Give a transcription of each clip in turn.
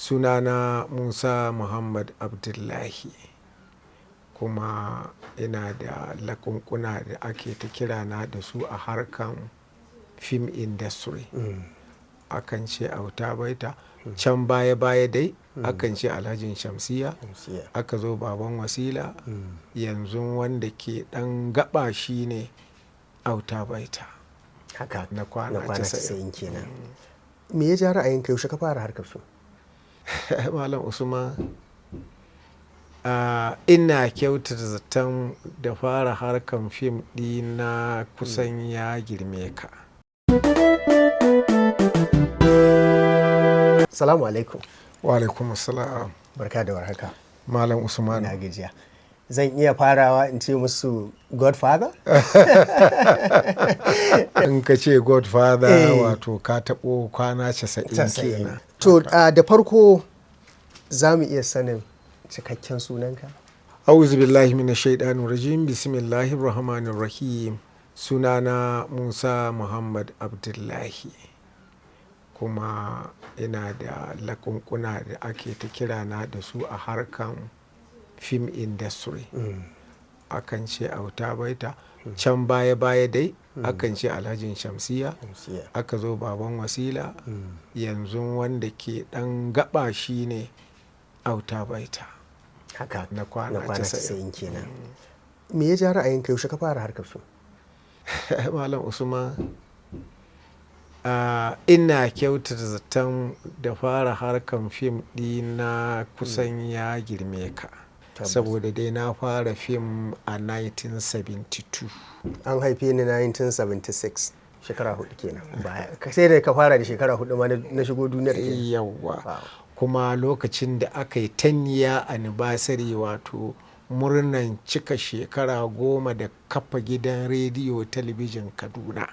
Sunana Musa Muhammad Abdullahi, kuma ina da laƙunƙuna da ake ta kirana da su a harkan film industry. Akan ce Auta Baita, can baya baya dai akan ce Alhajin Shamsiyya, aka zo Baban Wasila, yanzu wanda ke ɗan gaba shine Auta Baita. Haka. Na kwana 90. 90 kenan. Me ya ja ra'ayinka, yaushe ka fara harkar fim? Malam Usman, ina kyautata zaton da fara harkan fim ɗina kusan ya girme ka. Salamu alaikum. Wa alaikum assalam. Barka da warhaka. Malam Usman. Na gajiya. Zan iya farawa in ce musu Godfather? In ka ce Godfather, wato ka taɓo kwana 90 kenan. To, da farko za mu iya sanin cikakken sunanka? Auzu billahi minash shaitanir rajim. Bismillahir rahmanir rahim. Sunana Musa Muhammad Abdullahi. Kuma ina da laƙunƙuna da ake ta kirana da su a harkan film industry. Akan ce Auta Baita, can baya baya dai akan ce Alhajin Shamsiyya, aka zo Baban Wasila, yanzu wanda ke ɗan gaba shine Auta Baita. Haka. Na kwana 90. 90 kenan. Me ya ja ra'ayinka, yaushe ka fara harkar fim? Malam Usman, ina kyautata zaton da fara harkan fim ɗina kusan ya girme ka. Saboda dai na fara fim a 1972. An haife ni 1976, shekara 4 kenan baya. Sai da ka fara da shekara 4 ma na shigo duniyar kenan. Yawwa. Kuma lokacin da aka yi 10 year anniversary, wato murnan cika shekara 10 da kafa gidan rediyo talabijin Kaduna.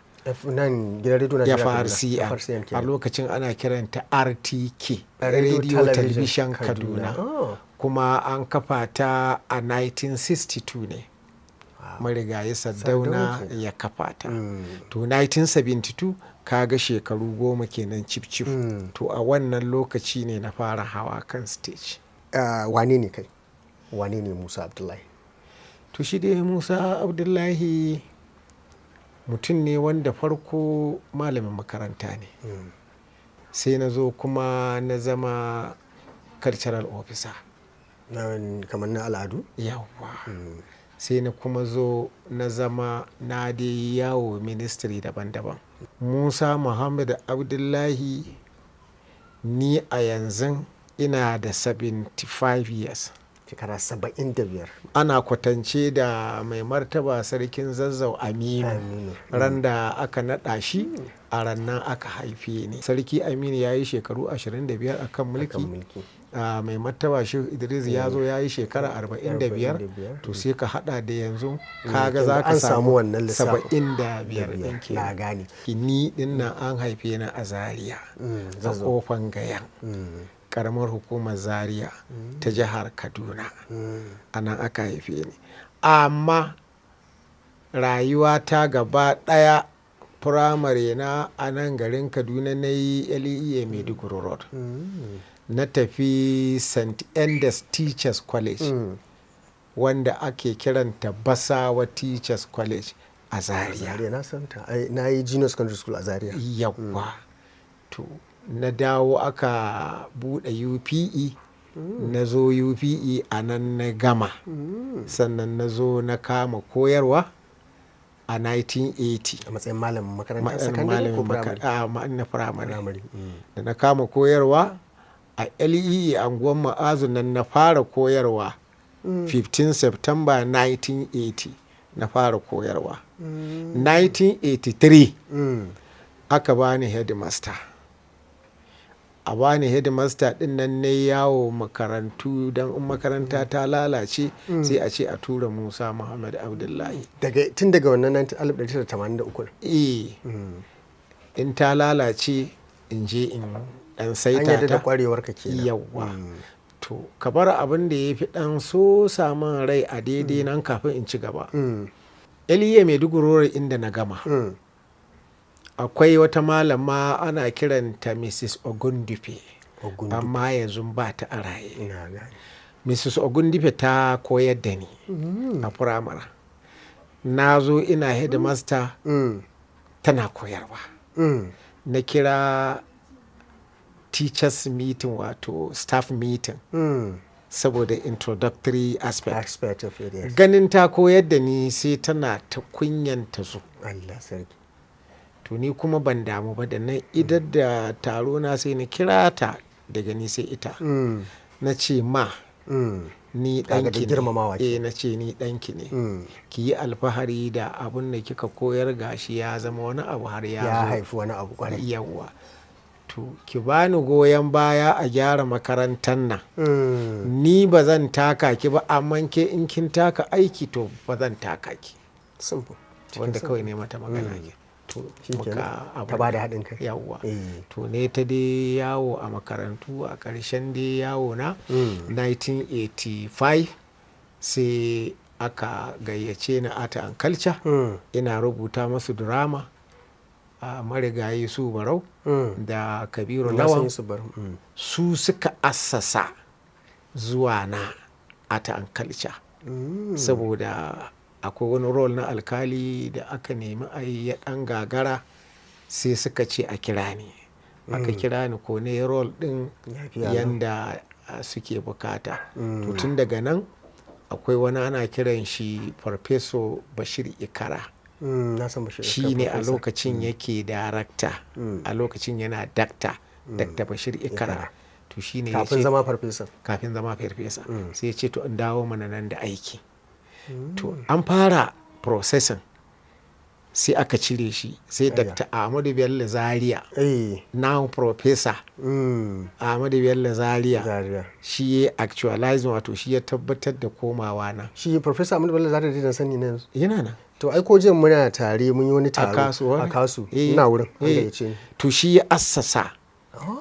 Nan gidan rediyo na FRCN. FRCN A kenan. lokacin ana kiranta RTK, Radio Radio Television Television Kaduna. Kaduna. Oh. Kuma an kafa ta a 1962 ne. Marigayi Sardauna Sardauna. Ya kafa ta. To, 1972, kaga shekaru 10 kenan cif cif. To, a wannan lokaci ne na fara hawa kan stage. Wane ne kai? Wane ne Musa Abdullahi? To, shi dai Musa Abdullahi mutum ne wanda farko malamin makaranta ne. Sai na zo kuma na zama cultural officer. Na kamar na al'adu? Yawwa. Sai na kuma zo na zama na dai yawo ministry daban-daban. Musa Muhammad Abdullahi, ni a yanzu ina da 75 years. Shekara 75. Ana kwatance da mai martaba Sarkin Zazzau Aminu. Aminu. Ran da aka naɗa shi, a rannan aka haife ni. Sarki Aminu ya yi shekaru 25 a kan mulki. Kan mulki. Mai martaba Shehu Idris ya zo ya yi shekara 45. 45. To, sai ka hada da yanzu, kaga za ka An samu wannan lissafin. 75 ɗin Na kenan. gane. Ni din nan an haife ni a Zaria, a Kofan Gayan, karamar hukumar Zaria ta jihar Kaduna. A nan aka haife ni, amma rayuwa ta gaba ɗaya, firamare na a nan garin Kaduna na yi, LEA Maiduguri Road. Na tafi St. Endes Teachers College, wanda ake kiranta Basawa Teachers College a Zaria. Zaria na san ta. Ai, na yi junior secondary school a Zaria. Yawwa. To, na dawo aka buɗe UPE, na zo UPE, a nan na gama. Sannan na zo na kama koyarwa a 1980. A matsayin malamin makarantar Matsayin secondary ko malamin primary? Na primary. Primary. Da na kama koyarwa a LEA Anguwan Ma'azu, nan na fara koyarwa. 15 September 1980 na fara koyarwa. 1983 aka bani headmaster. A bani headmaster din nan ne, yawo makarantu, don in makaranta ta lalace sai a ce a tura Musa Muhammad Abdullahi. Tun daga wannan 1983? Eh, in ta lalace in je in dan An saita yarda da ta. kwarewarka kenan. Yawwa. To, ka bar abin da ya fi dan so samun rai a daidai nan kafin in ci gaba. LEA Maiduguri inda na gama, akwai wata malama ana kiranta Mrs. Ogundufe. Ogundipe. Amma yanzu ba ta a raye. Ina gane. Mrs. Ogundipe ta koyar da ni a firamare. Na zo ina headmaster, tana koyarwa. Na kira teachers meeting, wato staff meeting, saboda introductory aspect. Aspect of it, yes. Ganin ta koyar da ni, sai tana ta kunyan ta zo. Allah sarki. To, ni kuma ban damu ba. Da na idar da taro na, sai na kira ta, daga ni sai ita. Na ce, "Ma, ni Kaga da ɗanki ne." girmamawa Eh, na ce, "Ni ɗanki ne, ki yi alfahari da abun da kika koyar, gashi ya zama wani abu har ya Ya zo." haifi wani abu kwarai. Yawwa, to ki bani goyon baya a gyara makarantar nan. Ni ba zan taka ki ba, amma ke in kin taka aiki, to ba zan taka ki. Simple. Wanda kawai ne mata magana ke to Shikenan. muka abu. Ta bada haɗin kai. Yawwa. Eh. To, ne ta dai yawo a makarantu. A ƙarshen dai yawo na, 1985, sai aka gayyace ni Art and Culture. Ina rubuta masu drama a marigayi su Barau da Kabiru Na san Lawan. Yusuf Barau. Su suka assasa zuwa na Art and Culture, saboda akwai wani role na alkali da aka nemi a yi, ya ɗan gagara, sai suka ce a kira ni. Aka kira ni, ko ne role ɗin Lafiya lau. yanda suke bukata. To, tun daga nan akwai wani ana kiran shi Farfeso Bashir Ikara. Na san Bashir Shi Ikara, ne a professor. lokacin yake darakta, a lokacin yana dakta, Dakta Bashir Ikara. To, shi ne ya Kafin ce zama farfesa. Kafin zama farfesa. Sai ya ce to in dawo mana nan da aiki. To, an fara processing, sai aka cire shi, sai Dr. Ahmadu Bello Zaria, now Professor Ahmadu Bello Zaria, Zaria. shi ya actualizing, wato shi ya tabbatar da komawa na. Shi Professor Ahmadu Bello Zaria da na sani na yanzu? Yana nan. To, ai ko jiya muna tare, mun yi wani A taro. kasu. A kasu. Eh, Ina wurin. An eh. gayyace ni. To, shi ya assasa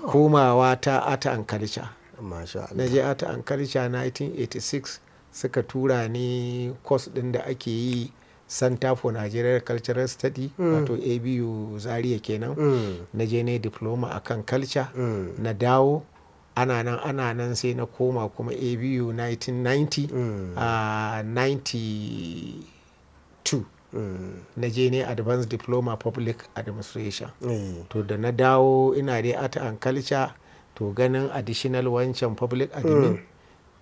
komawa ta Art and Culture. Masha Na Allah. je Art and Culture 1986, suka tura ni course din da ake yi, Center for Nigerian Cultural Study, wato ABU Zaria kenan. Na je ne diploma akan culture. Na dawo, ana nan ana nan, sai na koma kuma ABU 1990, a 92, na je ne advanced diploma public administration. To, da na dawo ina dai Art and Culture. To, ganin additional wancan public admin,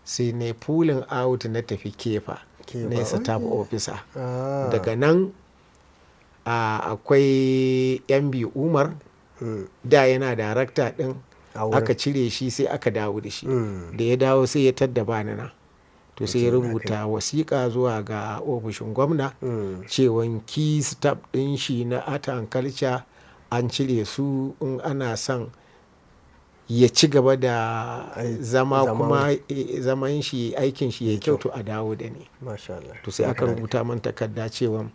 sai na pulling out, na tafi Kefa. Kefa, na staff officer. Ah. Daga nan akwai MB Umar, da yana darakta din, A wurin. aka cire shi, sai aka dawo da shi. Da ya dawo, sai ya tadda bani na. To, sai ya rubuta wasiƙa zuwa ga ofishin gwamna cewan key staff ɗin shi na Art and Culture an cire su, in ana son ya ci gaba da zama zama. kuma zaman shi, aikin shi ya kyau, to a dawo da ni. Masha Allah. To, sai aka rubuta man takarda cewa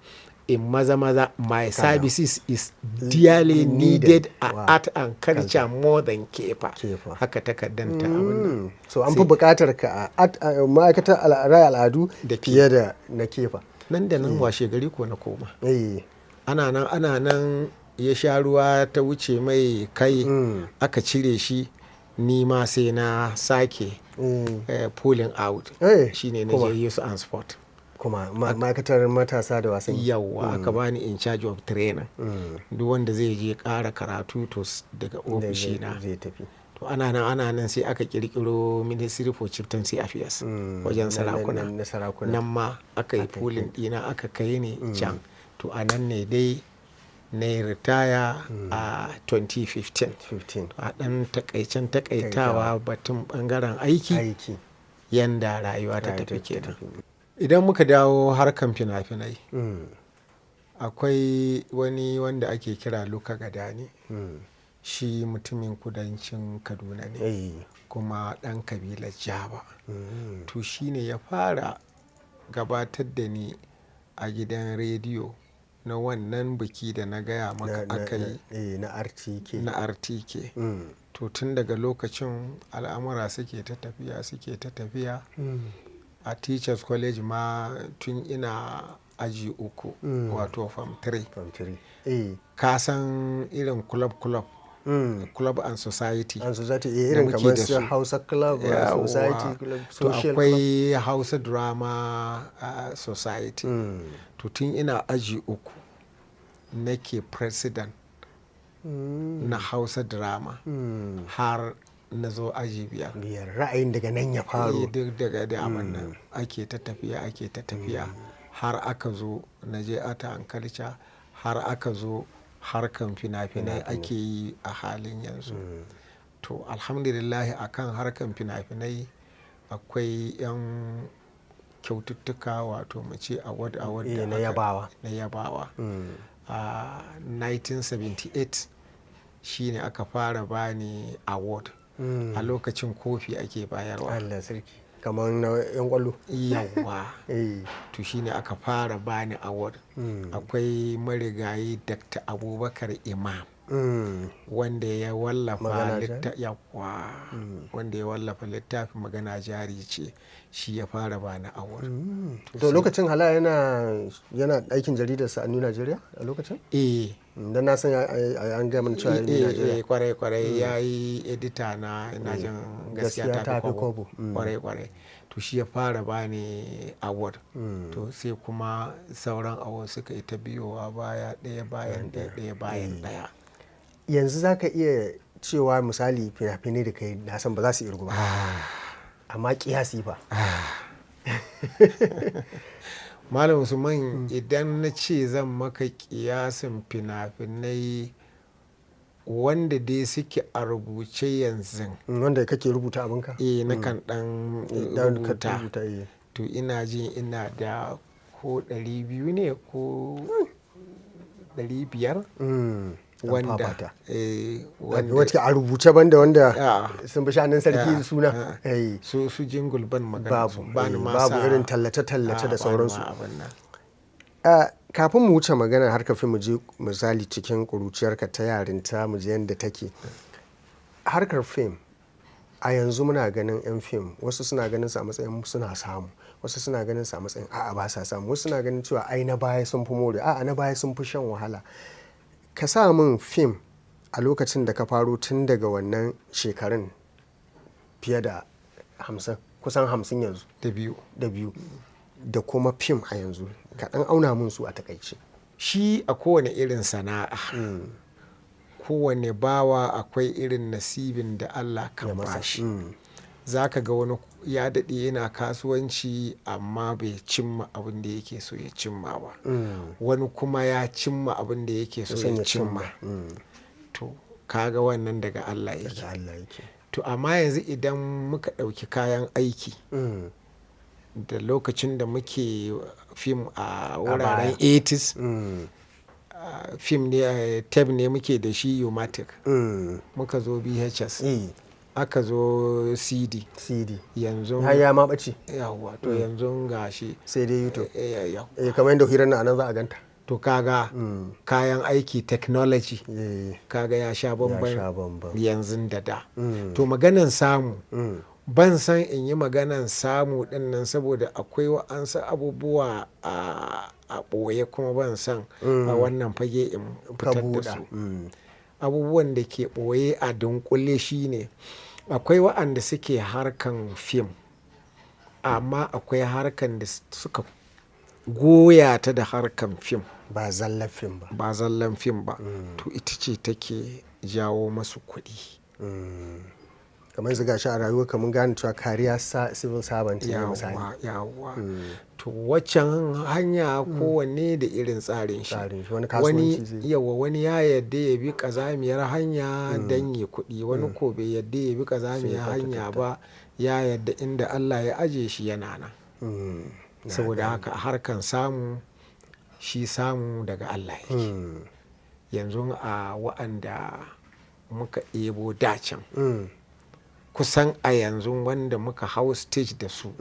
in maza maza, my services is dearly needed a Art and Culture more than Kefa. Kefa. Haka takardan ta abin nan. So an fi buƙatar ka a ma'aikatar raya al'adu Da ke. fiye da na Kefa. Nan da nan washe gari ko na koma. Eh. Ana nan ana nan, ya sha ruwa ta wuce mai kai, aka cire shi. Ni ma sai na sake pulling out. Eh, shine na kuma. je Youth and Sport. Kuma ma'aikatar matasa da wasanni. Yawwa, aka bani in charge of training, duk wanda zai je ƙara karatu, to daga ofishi na. Zai tafi. To, ana nan ana nan, sai aka kirkiro Ministry for Chieftaincy Affairs, wajen sarakuna. Na sarakuna. Nan ma aka yi pulling dina, aka kai ni can. To, a nan ne dai na yi ritaya a 2015. 15. A ɗan takaicen takaitawa, batun ɓangaren aiki, Aiki. yanda rayuwa ta Rayuwa tafi ta kenan. Idan muka dawo harkan fina-finai, akwai wani wanda ake kira Luka Gadani. Shi mutumin kudancin Kaduna ne, kuma ɗan kabilar Jaba. To, shi ne ya fara gabatar da ni a gidan rediyo na wannan biki da na gaya maka aka yi. Na RTK. Na RTK. To, tun daga lokacin al'amura suke ta tafiya, suke ta tafiya. A Teachers College ma, tun ina aji uku, wato form 3. Form 3. Eh. Ka san irin club club. Club and society An society, da irin muke kamar da su su. Hausa Club, Yawwa. Society Club, To Social Club. akwai Hausa Drama Society. To tun ina aji 3 nake president na Hausa Drama har na zo aji 5. 5, ra'ayin daga nan ya faro. Duk daga daman nan ake ta tafiya, ake ta tafiya har aka zo na je Art and Culture, har aka zo harkan fina-finai ake yi a halin yanzu. To alhamdulillah, akan harkan fina-finai akwai 'yan kyaututtuka, wato mu ce award award da Na aka yabawa. Na yabawa. A 1978 shine aka fara bani award. A lokacin kofi ake bayarwa. Allah sarki. Kamar na 'yan kwallo. Yawwa. To shine aka fara bani award. Akwai marigayi Dr. Abubakar Imam, wanda ya wallafa Magana Jari? Yawwa. Wanda ya wallafa littafin Magana Jari Ce, shi ya fara bani award. To lokacin hala yana aikin jaridarsa a New Nigeria a lokacin? Eh. Dan na san an gaya mana cewa New Nigeria. Eh, kwarai kwarai, ya yi edita na, ina jin, Gaskiya Gaskiya Ta Fi Ta Fi Kwabo. Kwabo. Kwarai kwarai. To shi ya fara bani award. To sai kuma sauran award suka yi ta biyowa baya, ɗaya bayan ɗaya, ɗaya bayan ɗaya. Yanzu za ka iya cewa misali fina-finai da kai, na san ba za su irgu ba. Amma kiyasi fa. Malam Usman, idan na ce zan maka kiyasin fina-finai wanda dai suke a rubuce yanzu. Wanda kake rubuta abinka? Eh, nakan ɗan Dan ka rubuta. rubuta, eh. To ina jin ina da ko 200 ne ko 500. An Wanda, fafata. wanda Wacce a rubuce, banda wanda A'a. sun fi shanun sarki A'a, suna. a'a. Su jingle ban magana Babu, su. Bani ma babu sa irin tallace-tallace A'a, da bani sauransu. ma abin nan. Kafin mu wuce magana har kafin mu je misali cikin ƙuruciyarka ta yarinta, mu je yadda take. Harkar fim a yanzu, muna ganin 'yan fim, wasu suna ganin su a matsayin suna samu, wasu suna ganin su a matsayin a'a, ba sa samu, wasu suna ganin cewa ai na baya sun fi more, a'a, na baya sun fi shan wahala. Ka sa min fim a lokacin da ka faro, tun daga wannan shekarun fiye da 50, kusan 50 yanzu. Da biyu. Da biyu, da kuma fim a yanzu, ka ɗan auna mun su a takaice. Shi a kowane irin sana'a, kowane bawa akwai irin nasibin da Allah kan Ya masa. bashi. Za ka ga wani ya daɗe yana kasuwanci amma bai cimma abin da yake so ya cimma ba. Wani kuma ya cimma abin da yake so Son ya ya cimma. To kaga wannan daga Allah yake. Daga Allah yake. To amma yanzu idan muka ɗauki kayan aiki da lokacin da muke fim a wuraren 80s, fim ne, tape ne muke da shi, U-matic. Muka zo VHS. Aka zo CD. CD. Yanzu Har ya ma ɓace. Yawwa, to yanzu ga shi. Sai dai YouTube. Eh. Eh, kamar yadda hirar nan anan za a ganta. To kaga kayan aiki, technology, kaga ya sha bamban sha bamban. yanzu da da. To maganan samu, ban san in yi maganan samu din nan saboda akwai wa'ansu abubuwa a ɓoye, kuma ban san a wannan fage in Ka fitar da buɗa. su. Abubuwan da ke ɓoye a dunkule shine akwai wa'anda suke harkan fim, amma akwai harkan da suka goya ta da harkan fim. Ba zallar fim ba. Ba zallan fim ba. To ita ce take jawo masu kuɗi. Kamar yanzu gashi a rayuwar mun gane cewa kariya sa civil servant ne misali. Yawwa, to waccan hanya kowanne da irin tsarin shi. Tsarin shi, wani kasuwanci zai yi. Yawa, wani ya yadda ya bi ƙazamiyar hanya don ya kuɗi, wani ko bai yadda ya bi ƙazamiyar hanya ba, ya yadda inda Allah ya aje shi yana nan. Saboda haka harkan samu, shi samu daga Allah yake. Yanzu a wa'anda muka ɗebo dacen, kusan a yanzu wanda muka hau stage da su,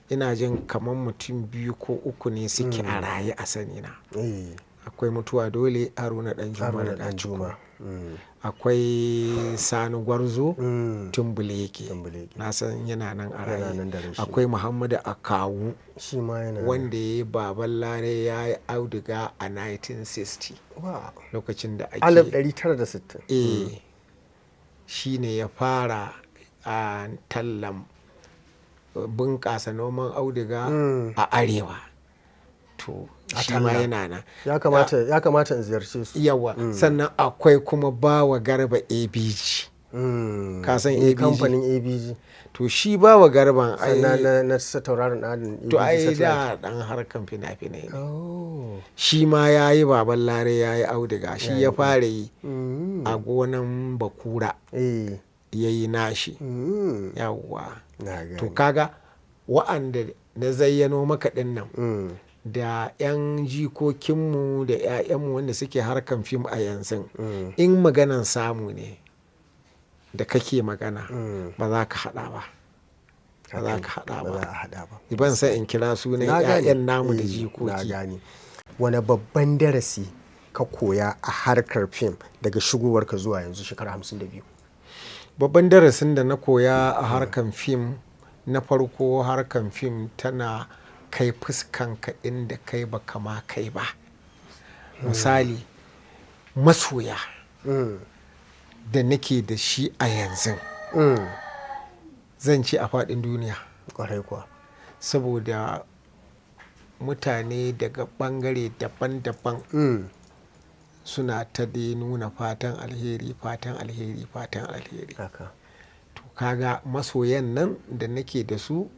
ina jin kamar mutum biyu ko uku ne suke a raye a sanina. Akwai mutuwa dole Haruna Dan Juma Haruna da Danjuma. Akwai Sani Gwarzo Tumbuleke. Tumbuleke. Na san yana nan a Yana raye. nan da rai shi. Akwai Muhammadu Akawu, Shi ma yana nan. wanda ya yi Baban Lare, ya yi Auduga a 1960, lokacin da ake 1960. Eh. Shi ne ya fara a tallan bunƙasa noman auduga a arewa. To shi ma yana nan. Ya kamata in ziyarce su. Yawa. Sannan akwai kuma Bawa Garba ABG. Ka san ABG? Kamfanin ABG. To shi Bawa Garban ai na na tauraron ɗan To ai da dan harkan fina-finai ne. Oh. Shi ma ya yi Baban Lare, ya yi auduga. Shi ya fara yi a gonan Bakura. Ya yi nashi. Yawwa. Na gane. To kaga wa'anda na zayyano maka ɗin nan da 'yan jikokinmu da 'ya'yanmu wanda suke harkan fim a yanzu, in maganan samu ne da kake magana, ba za ka haɗa ba, ba za ka haɗa Ba za ba. a haɗa ba. Ban san in kira sunan Na gane. 'ya'yan namu da Na jikoki. gane. Wani babban darasi ka koya a harkar fim daga shigowarka zuwa yanzu, shekara 52? Babban darasin da na koya a harkan fim, na farko, harkan fim tana kai fuskanka inda kai ba kama kai ba. Misali, masoya da nake da shi a yanzu, zan ce a faɗin duniya. Kwarai kuwa. Saboda mutane daga ɓangare daban-daban suna ta dai nuna fatan alheri, fatan alheri, fatan alheri. To kaga masoyan nan da nake da su,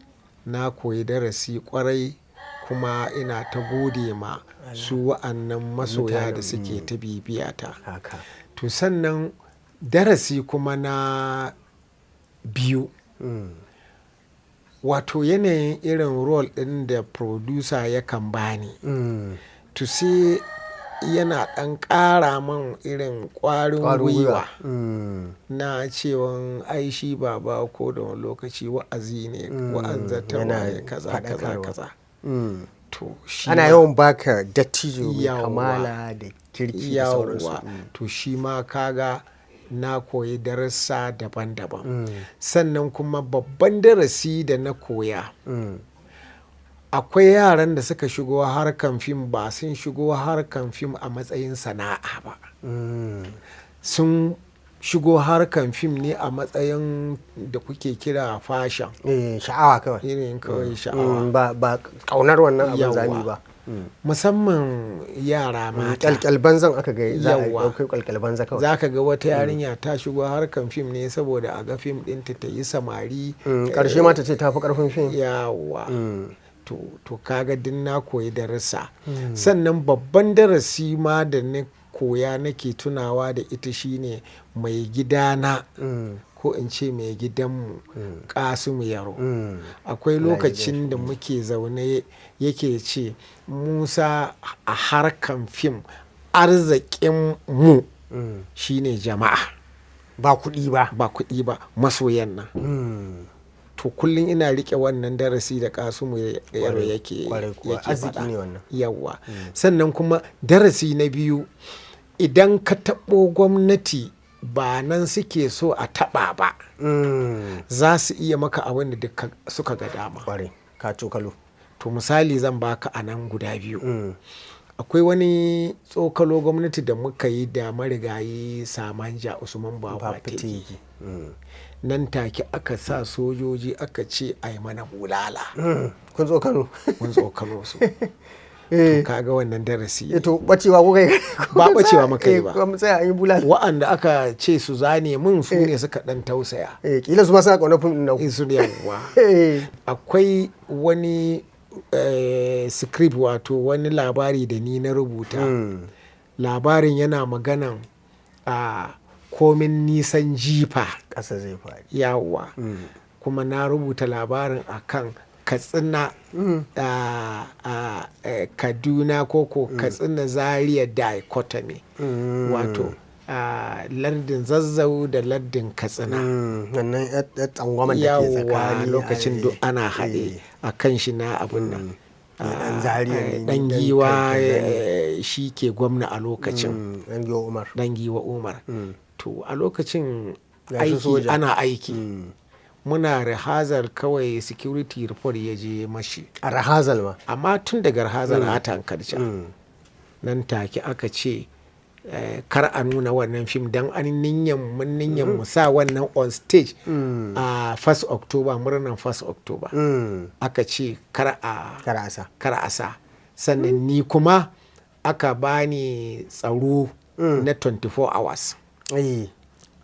na koyi darasi kwarai, kuma ina ta gode ma su wa'annan masoya da suke ta bibiyata. To sannan darasi kuma na biyu, wato yanayin irin role ɗin da producer yakan bani, to sai yana ɗan ƙara man irin ƙwarin Ƙwarin gwiwa gwiwa. Na cewan ai shi baba ko da wani lokaci wa'azi ne, wa'azantarwa Yana ne, kaza kaza faɗakarwa. kaza. To shi Ana yawan baka dattijo mai Yawwa. kamala da kirki da sauransu. Yawwa. To shi ma kaga na koyi darussa daban-daban. Sannan kuma babban darasi da na koya, akwai yaran da suka shigo harkan fim, ba sun shigo harkan fim a matsayin sana'a ba. Sun shigo harkan fim ne a matsayin da kuke kira fashion. Eh, sha'awa kawai. Irin kawai sha'awa. Ba kaunar wannan abin zami Yawwa. ba. Musamman yara mata. Kyalkyal banzan aka ga za a Yawwa. ɗauki kyalkyal banza kawai. Za ka ga wata yarinya ta shigo harkan fim ne saboda a ga fim ɗinta ta yi samari. Ƙarshe ma ta ce ta fi ƙarfin fim. Yawa. To kaga din na koyi darussa. Sannan babban darasi ma da na koya nake tunawa da ita shine mai gidana, ko in ce mai gidanmu, Kasimu Yaro. Akwai lokacin da muke zaune yake ce, "Musa, a harkan fim arzikin mu shine jama'a." Ba kuɗi ba. Ba kuɗi ba, masoyan nan. To kullum ina rike wannan darasi da Kasumu Yaro yake Kwarai kuwa, yake arziki faɗa. ne wannan. Yawa. Sannan kuma darasi na biyu, idan ka taɓo gwamnati ba nan suke so a taɓa ba, za su iya maka abin da duk suka ga dama. Kwarai, ka cokalo. To misali zan baka a nan guda biyu. Akwai wani tsokalo gwamnati da muka yi da marigayi Samanja Usman Baba Tegi. Tegi. Nan take aka sa sojoji aka ce a yi mana bulala. Kun tsokano. Mun tsokalo su. To kaga wannan darasi ne. To bacewa kuka yi? Ba bacewa muka yi ba. Kuma tsaya an yi bulala. Wa'anda aka ce su zane mun su ne suka dan tausaya. Eh, kila su ma suna ƙaunar fim ɗin nan. In su yawwa. Eh. Akwai wani script, wato wani labari da ni na rubuta. Labarin yana maganan a komin nisan jifa ƙasa zai faɗi. Yawwa. Kuma na rubuta labarin akan Katsina, a Kaduna, koko Katsina Zaria dichotomy, wato a lardin Zazzau da lardin Katsina. Wannan yar tsangwamar da ke Yawwa, tsakani. lokacin duk ana haɗe a kan shi na abun nan. Dan Zaria ne, Dan dan Giwa Kaduna. shi ke gwamna a lokacin. Dan Giwa Umar. Dan Giwa Umar. To a lokacin Gashi aiki soja. ana aiki, muna rehearsal kawai, security report ya je mashi. A rehearsal ma. Amma tun daga rehearsal a hankalci nan take aka ce Kar a nuna wannan fim don an ninyan mun ninyan mu sa wannan on stage a 1st October, murnan 1st October. Aka ce kar a Kar a sa. Kar a sa. Sannan ni kuma aka bani tsaro na 24 hours.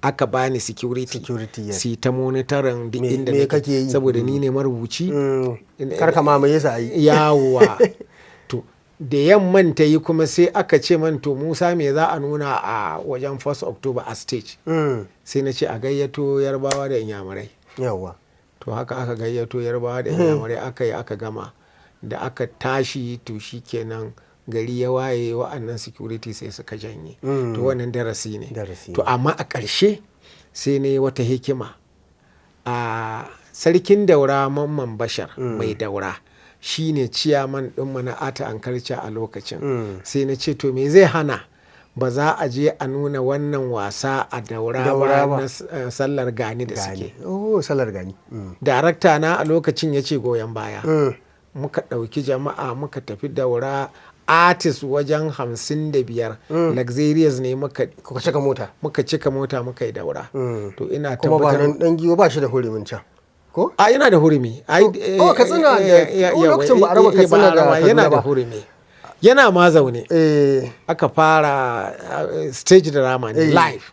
Aka bani security, Security, yes. Si ta monitoring duk inda Me nake, kake yi? Saboda ni ne marubuci. Kar ka mamaye sa a yi. Yawa. To, da yamman ta yi kuma sai aka ce man, "To Musa, me za a nuna a wajen 1st October a stage?" Sai na ce a gayyato Yarbawa da Inyamurai. To, haka aka gayyato Yarbawa da Inyamurai, aka yi, aka gama. Da aka tashi, to shikenan, gari ya waye, wa'annan security sai suka janye. To, wannan darasi ne. Darasi. To, amma a ƙarshe sai ne wata hikima. A Sarkin Daura, Mamman Bashar Mai Daura, shine ciyaman ɗinmu na Art and Culture a lokacin. Sai na ce, to me zai hana ba za a je a nuna wannan wasa a Daura Daura ba ba. na sallar Gani da suke? Gani. Oh, sallar Gani. Darakta na a lokacin ya ce goyon baya. Muka ɗauki jama'a muka tafi Daura, artist wajen 55, luxurious ne muka Kuka cika mota. Muka cika mota muka yi Daura. To, ina Kuma ba tabbatar nan dan giwa ba shi da hurumin can. Ko? A, yana da hurumi ai. Oh, Katsina da- oh, lokacin ba a raba ba Katsina a da raba, yana Kaduna da ba. hurumi, yana ma zaune. Aka fara stage drama ne live.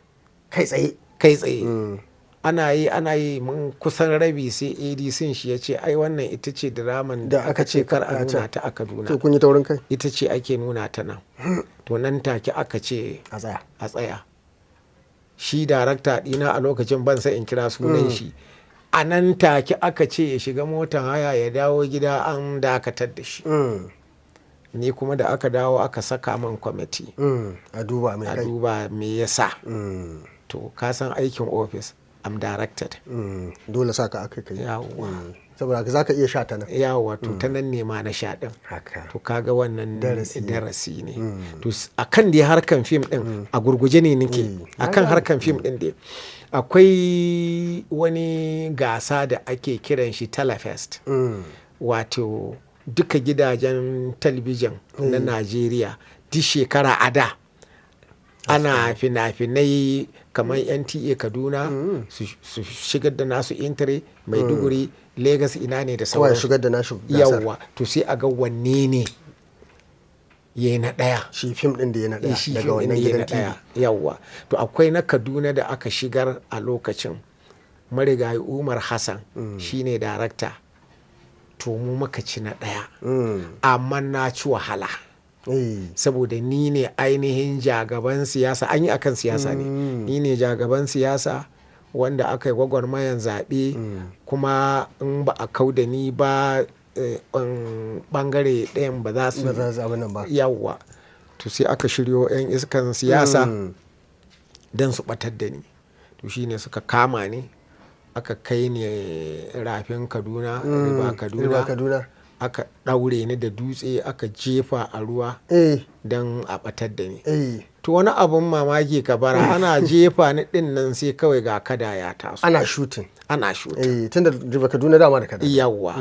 Kai tsaye. Kai tsaye. Ana yi, ana yi, mun kusan rabi, sai ADC shi ya ce, ai wannan ita ce draman da aka ce kar a nuna ta a Kaduna. To, kun yi taurin kai. Ita ce ake nuna ta nan. To, nan take aka ce A tsaya. A tsaya. Shi darakta ɗina a lokacin, ban sai in kira sunan shi, a nan take aka ce ya shiga motan haya ya dawo gida, an dakatar da shi. Ni kuma da aka dawo aka saka man kwamiti. A duba mai A kai. duba me yasa. To, ka san aikin office, I'm directed. Dole sa ka aka kai. Yawwa. Saboda haka zaka iya sha ta nan. Yawa, to ta nan ne ma na sha din. To, kaga wannan Darasi ne. Darasi ne. To, akan dai harkan fim din, a gurguje ne nake. Akan harkan fim din dai akwai wani gasa da ake kiran shi Telefest, wato duka gidajen talabijin na Najeriya duk shekara a da ana fina-finai, kamar NTA Kaduna su shigar da nasu entry, Maiduguri, Lagos, ina ne da Kowa ya sauransu. shigar da nashi gasar. Yawwa, to sai a ga wanne ne ya yi na ɗaya. Shi fim din da ya na ɗaya Shi daga fim ɗin wannan da ya gidan na TV. ɗaya. Yawwa, to akwai na Kaduna da aka shigar a lokacin, marigayi Umar Hassan shine darakta. To, mu muka ci na ɗaya, amma na ci wahala saboda ni ne ainihin jagaban siyasa. An yi akan siyasa ne, ni ne jagaban siyasa wanda aka yi gwagwarmayan zaɓe, kuma in ba a kau da ni ba, ɓangare ɗayan ba za su Ba za su abin nan ba. Yawwa, to sai aka shiryo 'yan iskan siyasa don su batar da ni. To, shine suka kama ni, aka kai ni rafin Kaduna, River Kaduna. River Kaduna. Aka ɗaure ni da dutse, aka jefa a ruwa don a batar da ni. To, wani abun mamaki, ka bara ana jefa ni din nan, sai kawai ga kada ya taso. Ana shooting. Ana shooting. Eh, tunda River Kaduna dama da kada. Yawwa,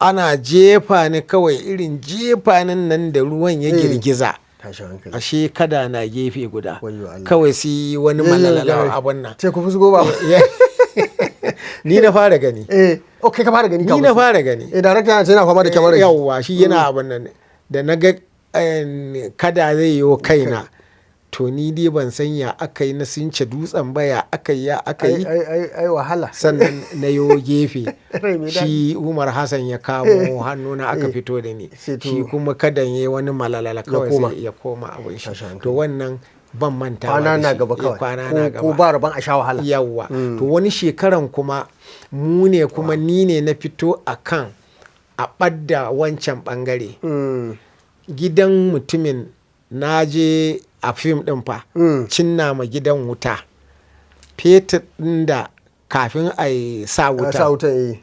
ana jefa ni kawai, irin jefa ni nan da ruwan ya girgiza, Tashin hankali. Ashe kada na gefe guda. Wayyo Allah. Kawai sai wani malalala abun nan. Ce ku fusgo ba. Ni na fara gani. Eh, okay, ka fara gani Ni kafin na su. fara gani. Eh, director yana ce yana fama da kyamarar. Yawwa, shi yana abun nan, da na ga kada zai yi kaina, to ni dai ban san ya aka yi na sunce dutsen ba, ya aka yi, ya aka Ai yi. ai ai ai wahala. Sannan na yo gefe. Rai mai daɗi. Shi Umar Hassan ya kamo hannuna aka fito da ni. Sai to- Shi kuma kadan yayi wani malalala kawai koma. sai ya koma abin shi. Tashin hankali. To, wannan ban mantawa Kwana da na shi. gaba kawai. Kwana na Ko gaba. ba rabon a sha wahala. Yawwa, to wani shekaran kuma mu ne kuma ni ne na fito akan a ɓadda wancan ɓangare. Gidan mutumin na je a fim ɗin fa, cinna ma gidan wuta, fetur ɗin da kafin a yi sa A wuta, sa wuta, eh.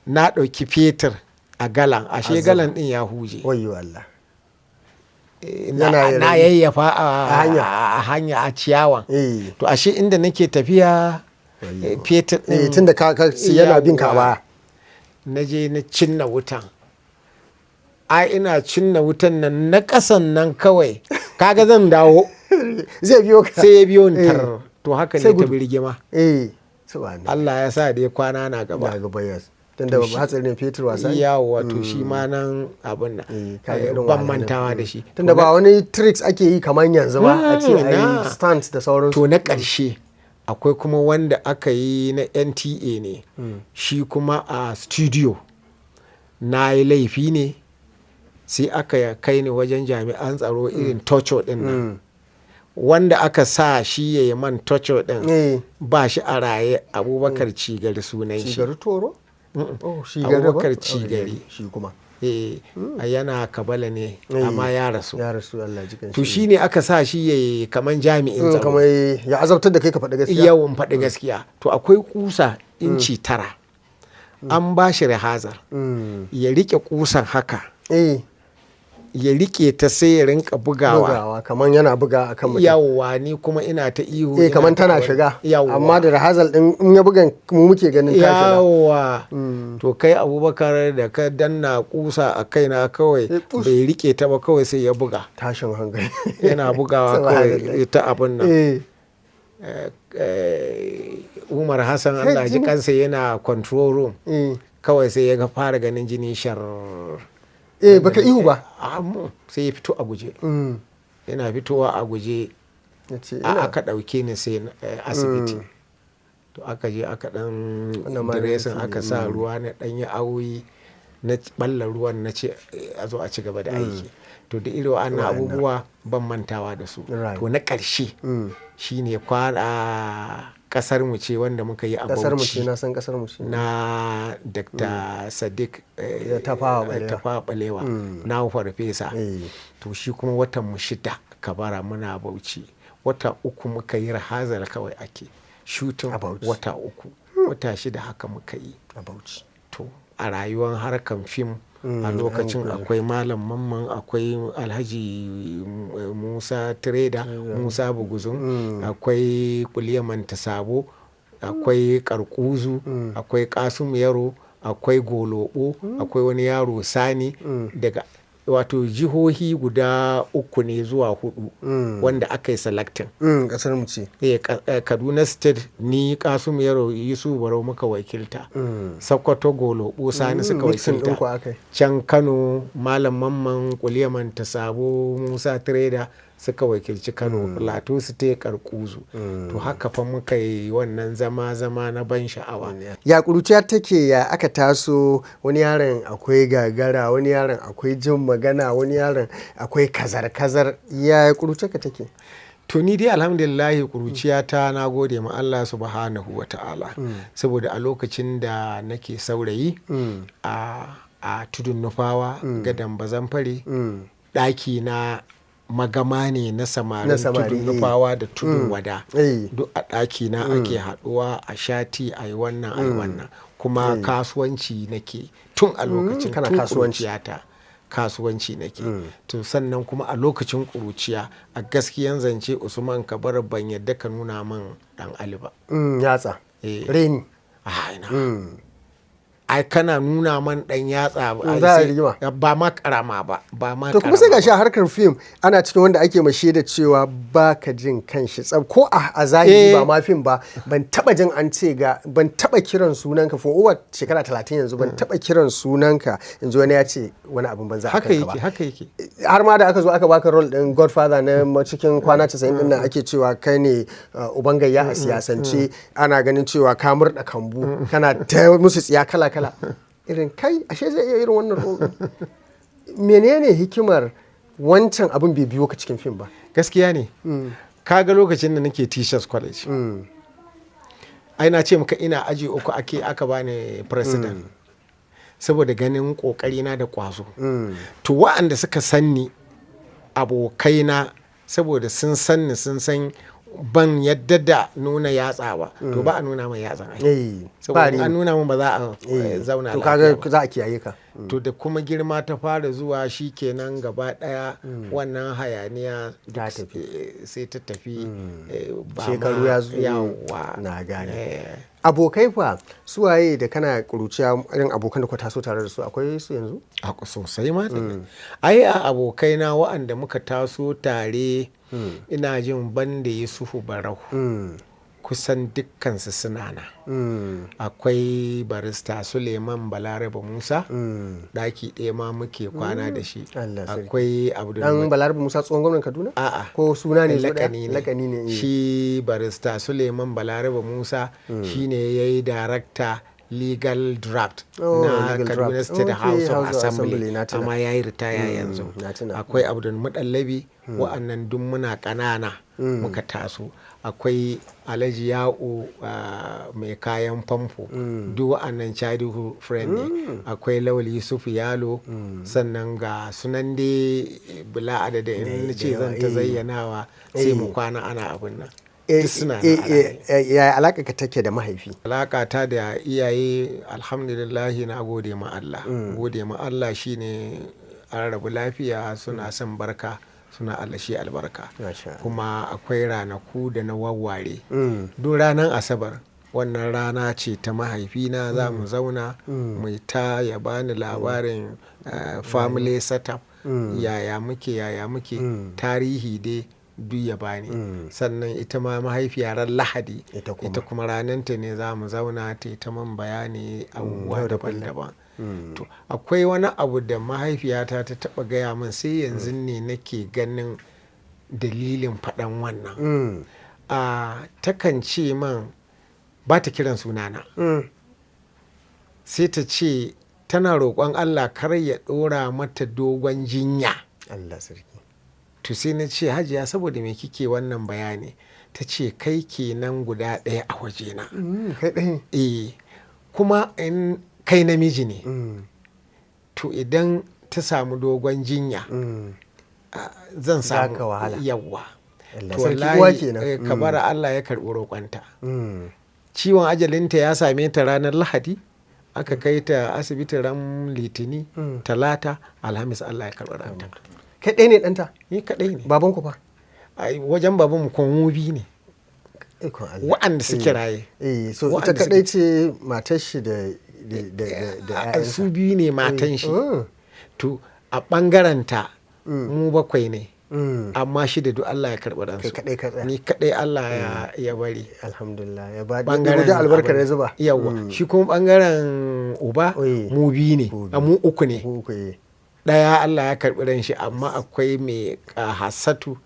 Na ɗauki fetur a galan, ashe galan ɗin ya huje. Wayyo Allah. Na Yana na yayyafa a hanya. A hanya, a ciyawan. To, ashe inda nake tafiya, fetur Eh, ɗin tunda ka yana bin ka a Yawwa. baya. Na je na cinna wutan. Ai ina cinna wutan nan, na ƙasan nan kawai kaga zan dawo. Zai biyo ka. Sai ya biyo ni tar. To haka Sai ne ta gudu. Birgima. Eh, subhanallah. Allah ya sa dai kwana na gaba. Na gaba, yes, tunda hatsarin fetur wasa ne. Yawa, to shi ma nan abin nan Eh, kaga irin ban wahalar. mantawa da shi. Tunda ba wani tricks ake yi kamar yanzu ba, a ce a Na. yi stunts da sauransu. To, na ƙarshe akwai kuma wanda aka yi na NTA ne, shi kuma a studio na yi laifi ne, sai aka kai ni wajen jami'an tsaro, irin torture din nan, wanda aka sa shi ya yi man torture din ba shi a raye, Abubakar Cigari sunan shi. Cigari Toro? Oh, Cigari ba? Abubakar Cigari. Shi kuma. Eh, yana Kabala ne, amma ya rasu. Ya rasu, Allah ji kanshi. To, shi ne aka sa shi ya yi kaman jami'in tsaro. Kamar ya azabtar da kai ka faɗi gaskiya. Yawan faɗi gaskiya. To, akwai kusa inci 9, an ba shi rihazar ya rike kusan haka, ya rike ta, sai ya rinka bugawa. Bugawa kamar yana buga akan mutum. Yawwa, ni kuma ina ta ihu, Eh, ina kamar ta tana shiga. Yawwa. Amma da rahazal din in ya bugan mu muke ganin ta shiga. Yawwa, to kai Abubakar, da ka danna kusa a kaina kawai, Eh, pus. bai rike ta ba, kawai sai ya buga. Tashin hankali. Yana bugawa Subhanallah. kawai ta abin nan. Umar Hassan, Sai Allah ji jini. kansa, yana control room. Kawai sai ya ga fara ganin jini shar. Eh, baka ihu ba. Sai ya fito a guje. Yana fitowa a guje, Ya ce a ina. aka ɗauke ni sai asibiti. To, aka je aka ɗan Wannan ma dressing, rikici. aka sa ruwa, na ɗan yi awoyi, na balla ruwan, na ce a zo a ci gaba da aiki. To, da irin wa'annan abubuwa ban mantawa da su. To, na ƙarshe shine kwana Kasar Mu Ce, wanda muka yi a Kasar Mu Ce, Bauchi. na san Kasar Mu Ce. Na Dr. Sadiq Tafawa Balewa. Tafawa Balewa, na farfesa. To, shi kuma watan mu 6 Kabara muna Bauchi, wata 3 muka yi rahazar kawai ake shooting. A Bauchi. Wata 3, wata 6 haka muka yi. A Bauchi. To, a rayuwar harkan fim a lokacin akwai Malam Mamman, akwai Alhaji Musa Trader, Musa Buguzun, akwai Kuliyaman Sabo, akwai Karkuzu, akwai Kasum Yaro, akwai Golobo, akwai wani yaro Sani, daga wato jihohi guda uku ne zuwa hudu wanda aka yi selecting. Kasar Mu Ce. Kaduna State ni, Kasum Yaro, Yusuf Barau muka wakilta. Sokoto, Golobo, Sani suka Mixing wakilta. ɗinku aka yi. Can Kano, Malam Mamman, Kuliyaman Sabo, Musa Trader suka wakilci Kano. Plateau State, Karkuzu. To, haka fa muka yi wannan zama, zama na ban sha'awa. Ya ƙuruciya take, ya aka taso? Wani yaron akwai gagara, wani yaron akwai jin magana, wani yaron akwai kazar-kazar. Ya ƙuruciyarka take? To, ni dai alhamdulillahi, kuruciyata na gode ma Allah Subhanahu wa Ta'ala, saboda a lokacin da nake saurayi a Tudun Nufawa, Gadan Bazamfare, ɗaki na magama ne na samarin Na samari, Tudun Nufawa da Tudun Wada. Duk a ɗaki na ake haɗuwa a shati, a yi wannan, a yi wannan. Kuma kasuwanci nake tun a lokacin. Kana Tun kasuwanci. ƙuruciyata kasuwanci nake. To, sannan kuma a lokacin ƙuruciya, a gaskiyan zance, Usman Kabar, ban yadda ka nuna min Dan Ali ba. Yatsa. Eh. Reni. Ah, ina. Ai kana nuna man dan yatsa ai Za a rigima. Ba ma karama ba, ba ma To, kuma sai karama. gashi a harkar fim ana cikin wanda ake mashe da cewa ba ka jin kanshi tsab, ko a zahiri, ba ma fim ba. Ban taba jin an ce ga, ban taba kiran sunanka for over shekara 30 yanzu, ban taba kiran sunanka in ji wani ya ce wani abin banza a Haka kanka ba. yake, haka yake. Har ma da aka zo aka baka role din Godfather na cikin Kwana 90 din nan, ake cewa kai ne uban gayya a siyasance, ana ganin cewa ka murda kambu, kana ta musu tsiya kala kala, irin kai ashe zai iya irin wannan role din. Menene hikimar wancan abin bai biyo ka cikin fim ba? Gaskiya ne. Kaga lokacin da nake Teachers College, ai na ce maka ina aji uku ake aka bani president, saboda ganin kokari na da kwazo. To, wa'anda suka sanni, abokaina, saboda sun sanni, sun san ban yadda da nuna yatsa ba. To, ba a nuna mai yatsan ai. Eh, ba Saboda ni. in an nuna mun, ba za a zauna To, lafiya kaga ba. za a kiyaye ka. To, da kuma girma ta fara zuwa, shi kenan gaba daya wannan hayaniya Ta duk tafi. sai ta tafi, ba Shekaru ma ya zo. Yawwa. Na gane. Abokai fa, suwaye da kana kuruciya, irin abokan da ku taso tare da su, akwai su yanzu? Sosai ma. Ai a abokaina wa'anda muka taso tare, ina jin banda Yusufu Barau, kusan dukkansu suna nan. Akwai Barista Suleiman Balaraba Musa, ɗaki ɗaya ma muke kwana da shi. Allah sarki. Akwai Abdul Dan Balarabe Musa, tsohon gwamnan Kaduna? A'a. Ko suna ne zo ɗaya? Lakani ne. Lakani ne, eh. Shi Barista Suleiman Balaraba Musa shine ya yi darakta legal draft Oh, na legal Kaduna draft. State Okay, House of House of Assembly, Assembly, na tuna. amma ya yi ritaya yanzu. Na tuna. Akwai Abdul Muɗallabi, wa'annan duk muna ƙanana muka taso. Akwai Alhaji Ya'u mai kayan famfo, duk wa'annan childhood friend ne. Akwai Lawal Yusuf Yalo, sannan ga sunan dai bila adadin, in na ce zan ta zayyanawa sai mu kwana ana abin nan. Duk suna nan a raye. Yaya alaƙa ka take da mahaifi? Alaƙa ta da iyaye, alhamdulillahi, na gode ma Allah. Gode ma Allah shine an rabu lafiya, suna son barka, suna Allah shi albarka. Masha Allah. Kuma akwai ranaku da na wawware. Duk ranar Asabar, wannan rana ce ta mahaifina, za mu zauna mu ta ya bani labarin family setup, yaya muke, yaya muke, tarihi dai duk ya bani. Sannan ita ma mahaifiya ran Lahadi, Ita kuma. ita kuma rananta ne, za mu zauna ta yi ta man bayani abubuwa Yau da kullum. daban-daban. To akwai wani abu da mahaifiyata ta taba gaya min, sai yanzu ne nake ganin dalilin faɗan wannan. A takan ce man, ba ta kiran sunana, sai ta ce tana roƙon Allah kar ya ɗora mata dogon jinya. Allah sarki. To sai na ce, "Hajiya, saboda me kike wannan bayani?" Ta ce, "Kai kenan guda ɗaya a wajena." Kai ɗaya ne. Eh, kuma in kai namiji ne, to idan ta samu dogon jinya, zan Za samu ka wahala. Yawwa. Allah To sarki, wallahi, uwa kenan. Kabara Allah ya karɓi roƙonta. Ciwon ajalinta ya same ta ranar Lahadi, aka kai ta asibiti ran Litini, Talata, Alhamis Allah ya karɓi ranta. Kai ɗaya ne ɗanta? Ni kaɗai ne. Baban ku fa? Ai, wajen babanmu kuma mu biyu ne Ikon Allah. wa'anda suke raye. Eh, so ita Wa'anda kaɗai ce matar shi da A 'ya'yansa. su biyu ne matan shi. To a ɓangaren ta mu bakwai ne, amma shida duk Allah ya karɓi ransu. Kai kaɗai ka tsaya. Ni kaɗai Allah ya bari. Alhamdulillah, ya ba Bangaren da albarkar abin. ya zuba. Yawwa, shi kuma bangaren uba, mu biyu ne, Ku a mu uku ne. Ku uku, eh. Ɗaya Allah ya karɓi ran shi, amma akwai mai Hassatu,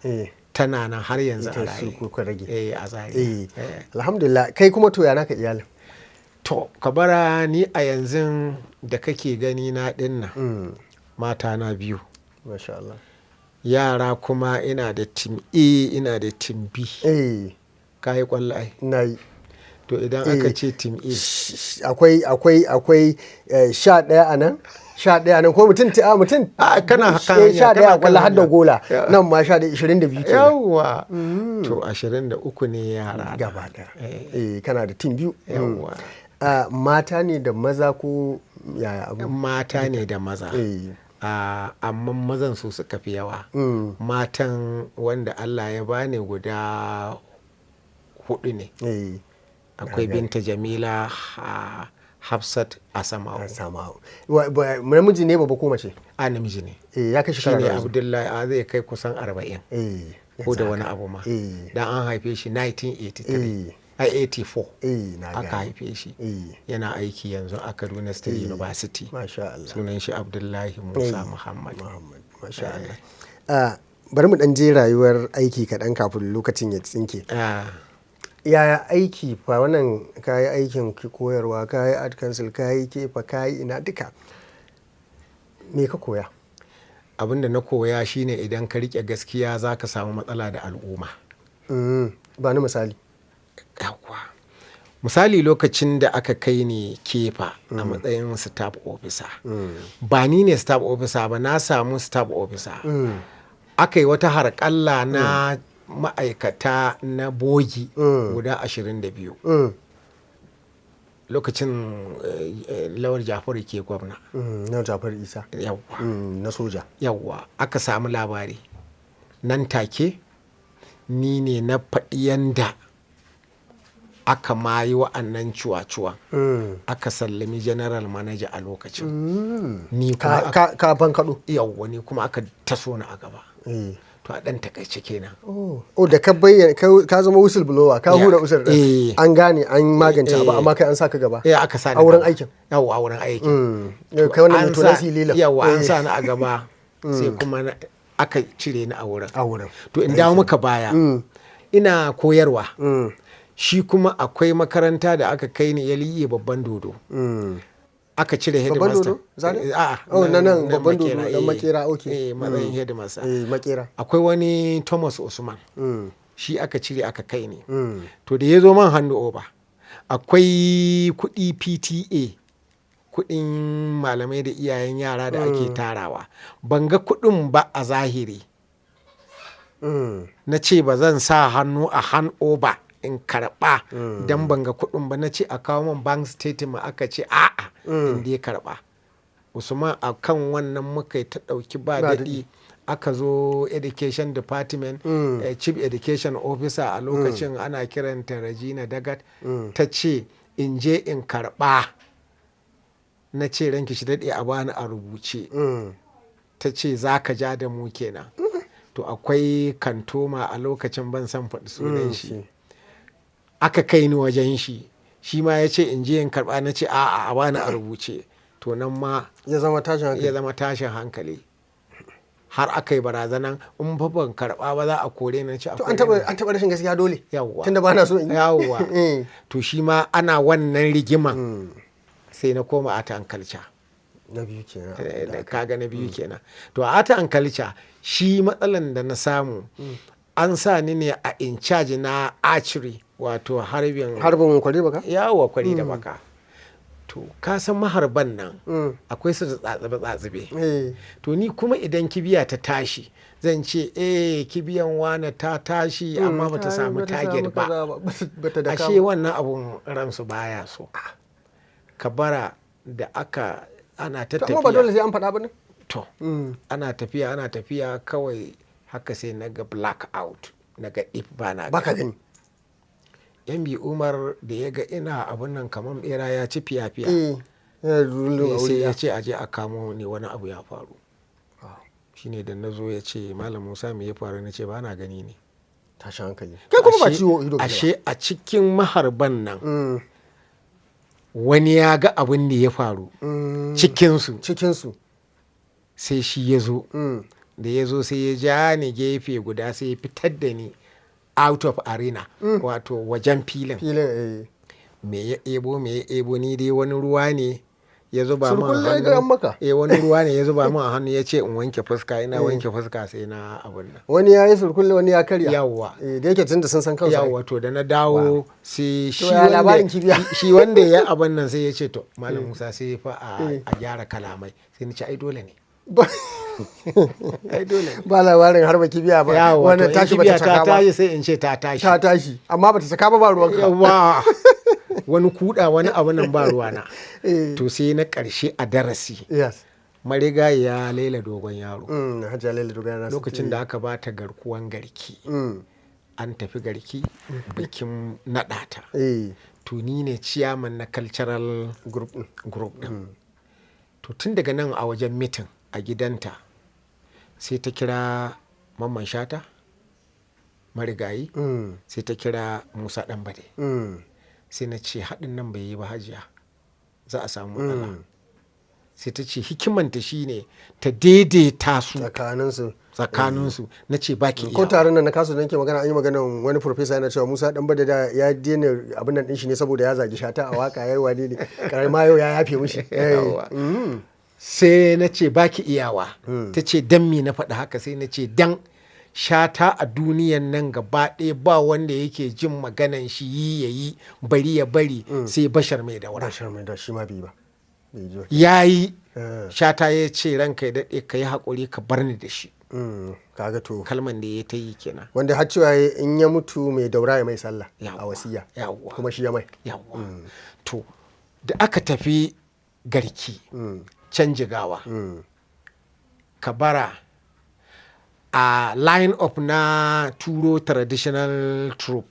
tana nan har yanzu a Ita su raye. kuka rage. Eh, a Zaria. Eh. Alhamdulillah, kai kuma to ya naka iyalin? To Kabara, ni a yanzu da kake gani na dinnan, mata na biyu. Masha Allah. Yara kuma ina da team A, ina da team B. Ka yi kwallo ai. Na yi. To idan aka ce team A, Akwai 11 a nan, 11 a nan, ko mutum a mutum A, kana kan hanya, 11 kana a kwallo kan har da hanya. gola nan ma 11, 22 kenan. Yawwa, to 23 ne yara na. Gaba ɗaya, eh, kana da team biyu. Yawwa. Ah, mata ne da maza ko yaya abu? Mata ne da maza. Ah, amma mazan su suka fi yawa. Matan wanda Allah ya bani guda hudu ne. Akwai Binta, Jamila, Hafsat, Asama'u. Sama namiji ne babba ko mace? A, namiji ne. Eh, ya kai shekara Shine nawa yanzu? Abdullahi, a zai kai kusan 40 ko da yanzu wani haka. abu ma. Dan an haife shi 1983, a 84 Eh, na aka gane. haife shi. Yana aiki yanzu a Kaduna State University. Masha Allah. Sunan shi Abdullahi Musa Muhammad. Muhammad, masha Allah. Ah, bari mu dan je rayuwar aiki kaɗan kafin lokacin ya tsinke. Yaya aiki fa wannan? Kayi aikin koyarwa, kayi art council, kayi kefa, kayi ina duka, me ka koya? Abin da na koya shine idan ka rike gaskiya, za ka samu matsala da al'umma. Ba ni misali. Yawwa. Misali, lokacin da aka kai ni Kefa a matsayin staff officer, ba ni ne staff officer ba, na samu staff officer. Aka yi wata harƙalla na ma'aikata na bogi guda 22, lokacin Lawal Jafaru ke gwamna. Na Jafar Isa. Yawwa. Na soja. Yawwa, aka samu labari nan take ni ne na faɗi yanda Aka ma yi wa'annan cuwa-cuwa, aka sallami general manager a lokacin. Ni kuma Ka bankaɗo. Yawwa, ni kuma aka taso ni a gaba. To, a ɗan takaice kenan. Oh, da ka bayyana ka zama whistleblower, ka hura usur Eh. din, an gane an magance abu, Eh. amma kai an saka gaba. Eh, aka sa ni A wurin gaba. aikin. Yawwa, a wurin aikin. Kai wannan An mutum silila. Yawwa, an sa ni a gaba, sai kuma aka cire ni a wurin. A wurin. To, in dawo maka baya, ina koyarwa. Shi kuma akwai makaranta da aka kai ni, ya liye Babban Dodo. Aka cire Babban headmaster. Dodo? Zaria? A'a. Oh, na nan Babban Dodo, Makera, dan eh. Makera, okay. Eh, matsayin headmaster. Eh, Makera. Akwai wani Thomas Usman. Shi aka cire aka kai ni. To, da ya zo man hand over, akwai kuɗi PTA, kuɗin malamai da iyayen yara da ake tarawa. Ban ga kuɗin ba a zahiri. Na ce ba zan sa hannu a hand over in karɓa don ban ga kuɗin ba. Na ce a kawo min bank statement, aka ce a'a, in dai karɓa. Usman, a kan wannan muka yi ta ɗauki ba Ba daɗi. Aka zo education department, chief education officer a lokacin ana kiranta Regina Dagat, ta ce in je in karɓa. Na ce ranki shi daɗe, a bani a rubuce. Ta ce za ka ja da mu kenan. To, akwai kantoma a lokacin, ban san faɗi sunan shi, aka kai ni wajen shi, shi ma ya ce in je in karɓa. Na ce a'a, a bani a rubuce. To, nan ma Ya zama tashin hankali. Ya zama tashin hankali, har aka yi barazanan in fa ban karɓa ba za a kore ni. Na ce a To, an kore taba ni. an taba rashin gaskiya dole. Yawwa. Tunda ba na so in yi. Yawwa. To, shi ma ana wannan rigiman sai na koma art and culture. Na biyu kenan. Da kaga na biyu kenan. To, a art and culture shi matsalan da na samu, an sa ni ne a in charge na archery, wato harbin Harbin kwari baka? Yawo, kwari da baka. To, ka san maharban nan akwai su da tsatsabe tsatsabe. To, ni kuma idan kibiya ta tashi zan ce, "Eh, kibiyan wane ta tashi amma bata samu target ba." Bata da Ashe wannan abun ransu baya so. Kabara da aka ana ta To, amma ba dole tafiya sai an faɗa ba ne? To, ana tafiya, ana tafiya, kawai haka sai na ga black out, na ga if ba na Baka gani. Yan bi Umar da ya ga ina abun nan kamar bera ya ci fiya-fiya, Eh. Yana rullu a sai wuri. ya ce aje a kamo ni, wani abu ya faru. Shine da na zo ya ce, "Malam Musa, me ya faru?" Na ce ba na gani ne. Tashin hankali. Kai kuma ba Ashe- ciwo ido kake ba. Ashe a cikin maharban nan wani ya ga abin da ya faru cikinsu. Cikinsu. Sai shi ya zo. Da ya zo sai ya ja ni gefe guda, sai ya fitar da ni out of arena, wato wajen filin. Filin, eh. Me ya ebo, me ya ebo, ni dai wani ruwa ne ya zuba min a Surkulle ga hannu. maka. Eh, wani ruwa ne ya zuba min a hannu, ya ce in wanke fuska. Ina wanke fuska sai na abun nan. Wani ya yi surkulle, wani ya karya. Yawwa. Eh, da yake tunda sun san kansu ai. Yawwa. To, da na dawo sai shi Ya labarin kibiya? Shi wanda ya abun nan sai ya ce, "To, Malam Musa, sai fa a gyara kalamai." Sai ni ce ai dole ne. Ai dole ne. Ba labarin harba kibiya ba. Yawwa, to Wannan in tashi bata kibiya ta saka ba. tashi sai in ce ta tashi. Ta tashi amma bata saka ba, ba ruwanka. Yawwa, wani kuda wani abu nan ba ruwana. Eh. To, sai na ƙarshe a darasi, marigayiya Laila Dogon Yaro. Hajiya Laila Dogon Yaro. Lokacin da aka bata garkuwan Garki, an tafi Garki bikin naɗa ta. To, ni ne ciyaman na cultural group din. Group din. To, tun daga nan a wajen meeting a gidanta sai ta kira Mamman Shata marigayi, sai ta kira Musa Ɗanbade. Sai na ce haɗin nan bai yi ba, hajiya, za a samu matsala. Sai ta ce hikimanta shine ta daidaita su tsakaninsu. Tsakaninsu. Na ce baki Ko iya. Taron nan na kasu da nake magana, an yi magana wani professor yana cewa Musa Dan Bada da ya daina abin nan din shi ne saboda ya zagi Shata a waka, yayi wani ne karama, yau ya yafe mishi. Yawwa. Sai na ce baki iyawa. Ta ce dan me na faɗi haka? Sai na ce dan Shata a duniyan nan gaba ɗaya ba wanda yake jin maganan shi, yi ya yi, bari ya bari, sai Bashar Mai Daura. Bashar Mai da shi ma bai ba. Bai ji ba. Ya yi. Eh. Shata ya ce, "Ranka ya daɗe, ka yi haƙuri ka bar ni da shi." Kaga to. Kalman da ya ta yi kenan. Wanda har cewa yayi in ya mutu Mai Daura ya mai sallah a Yawwa. wasiya. Yawwa. Kuma shi ya mai. Yawwa. To, da aka tafi Garki can Jigawa, Kabara a line up na turo traditional troupe.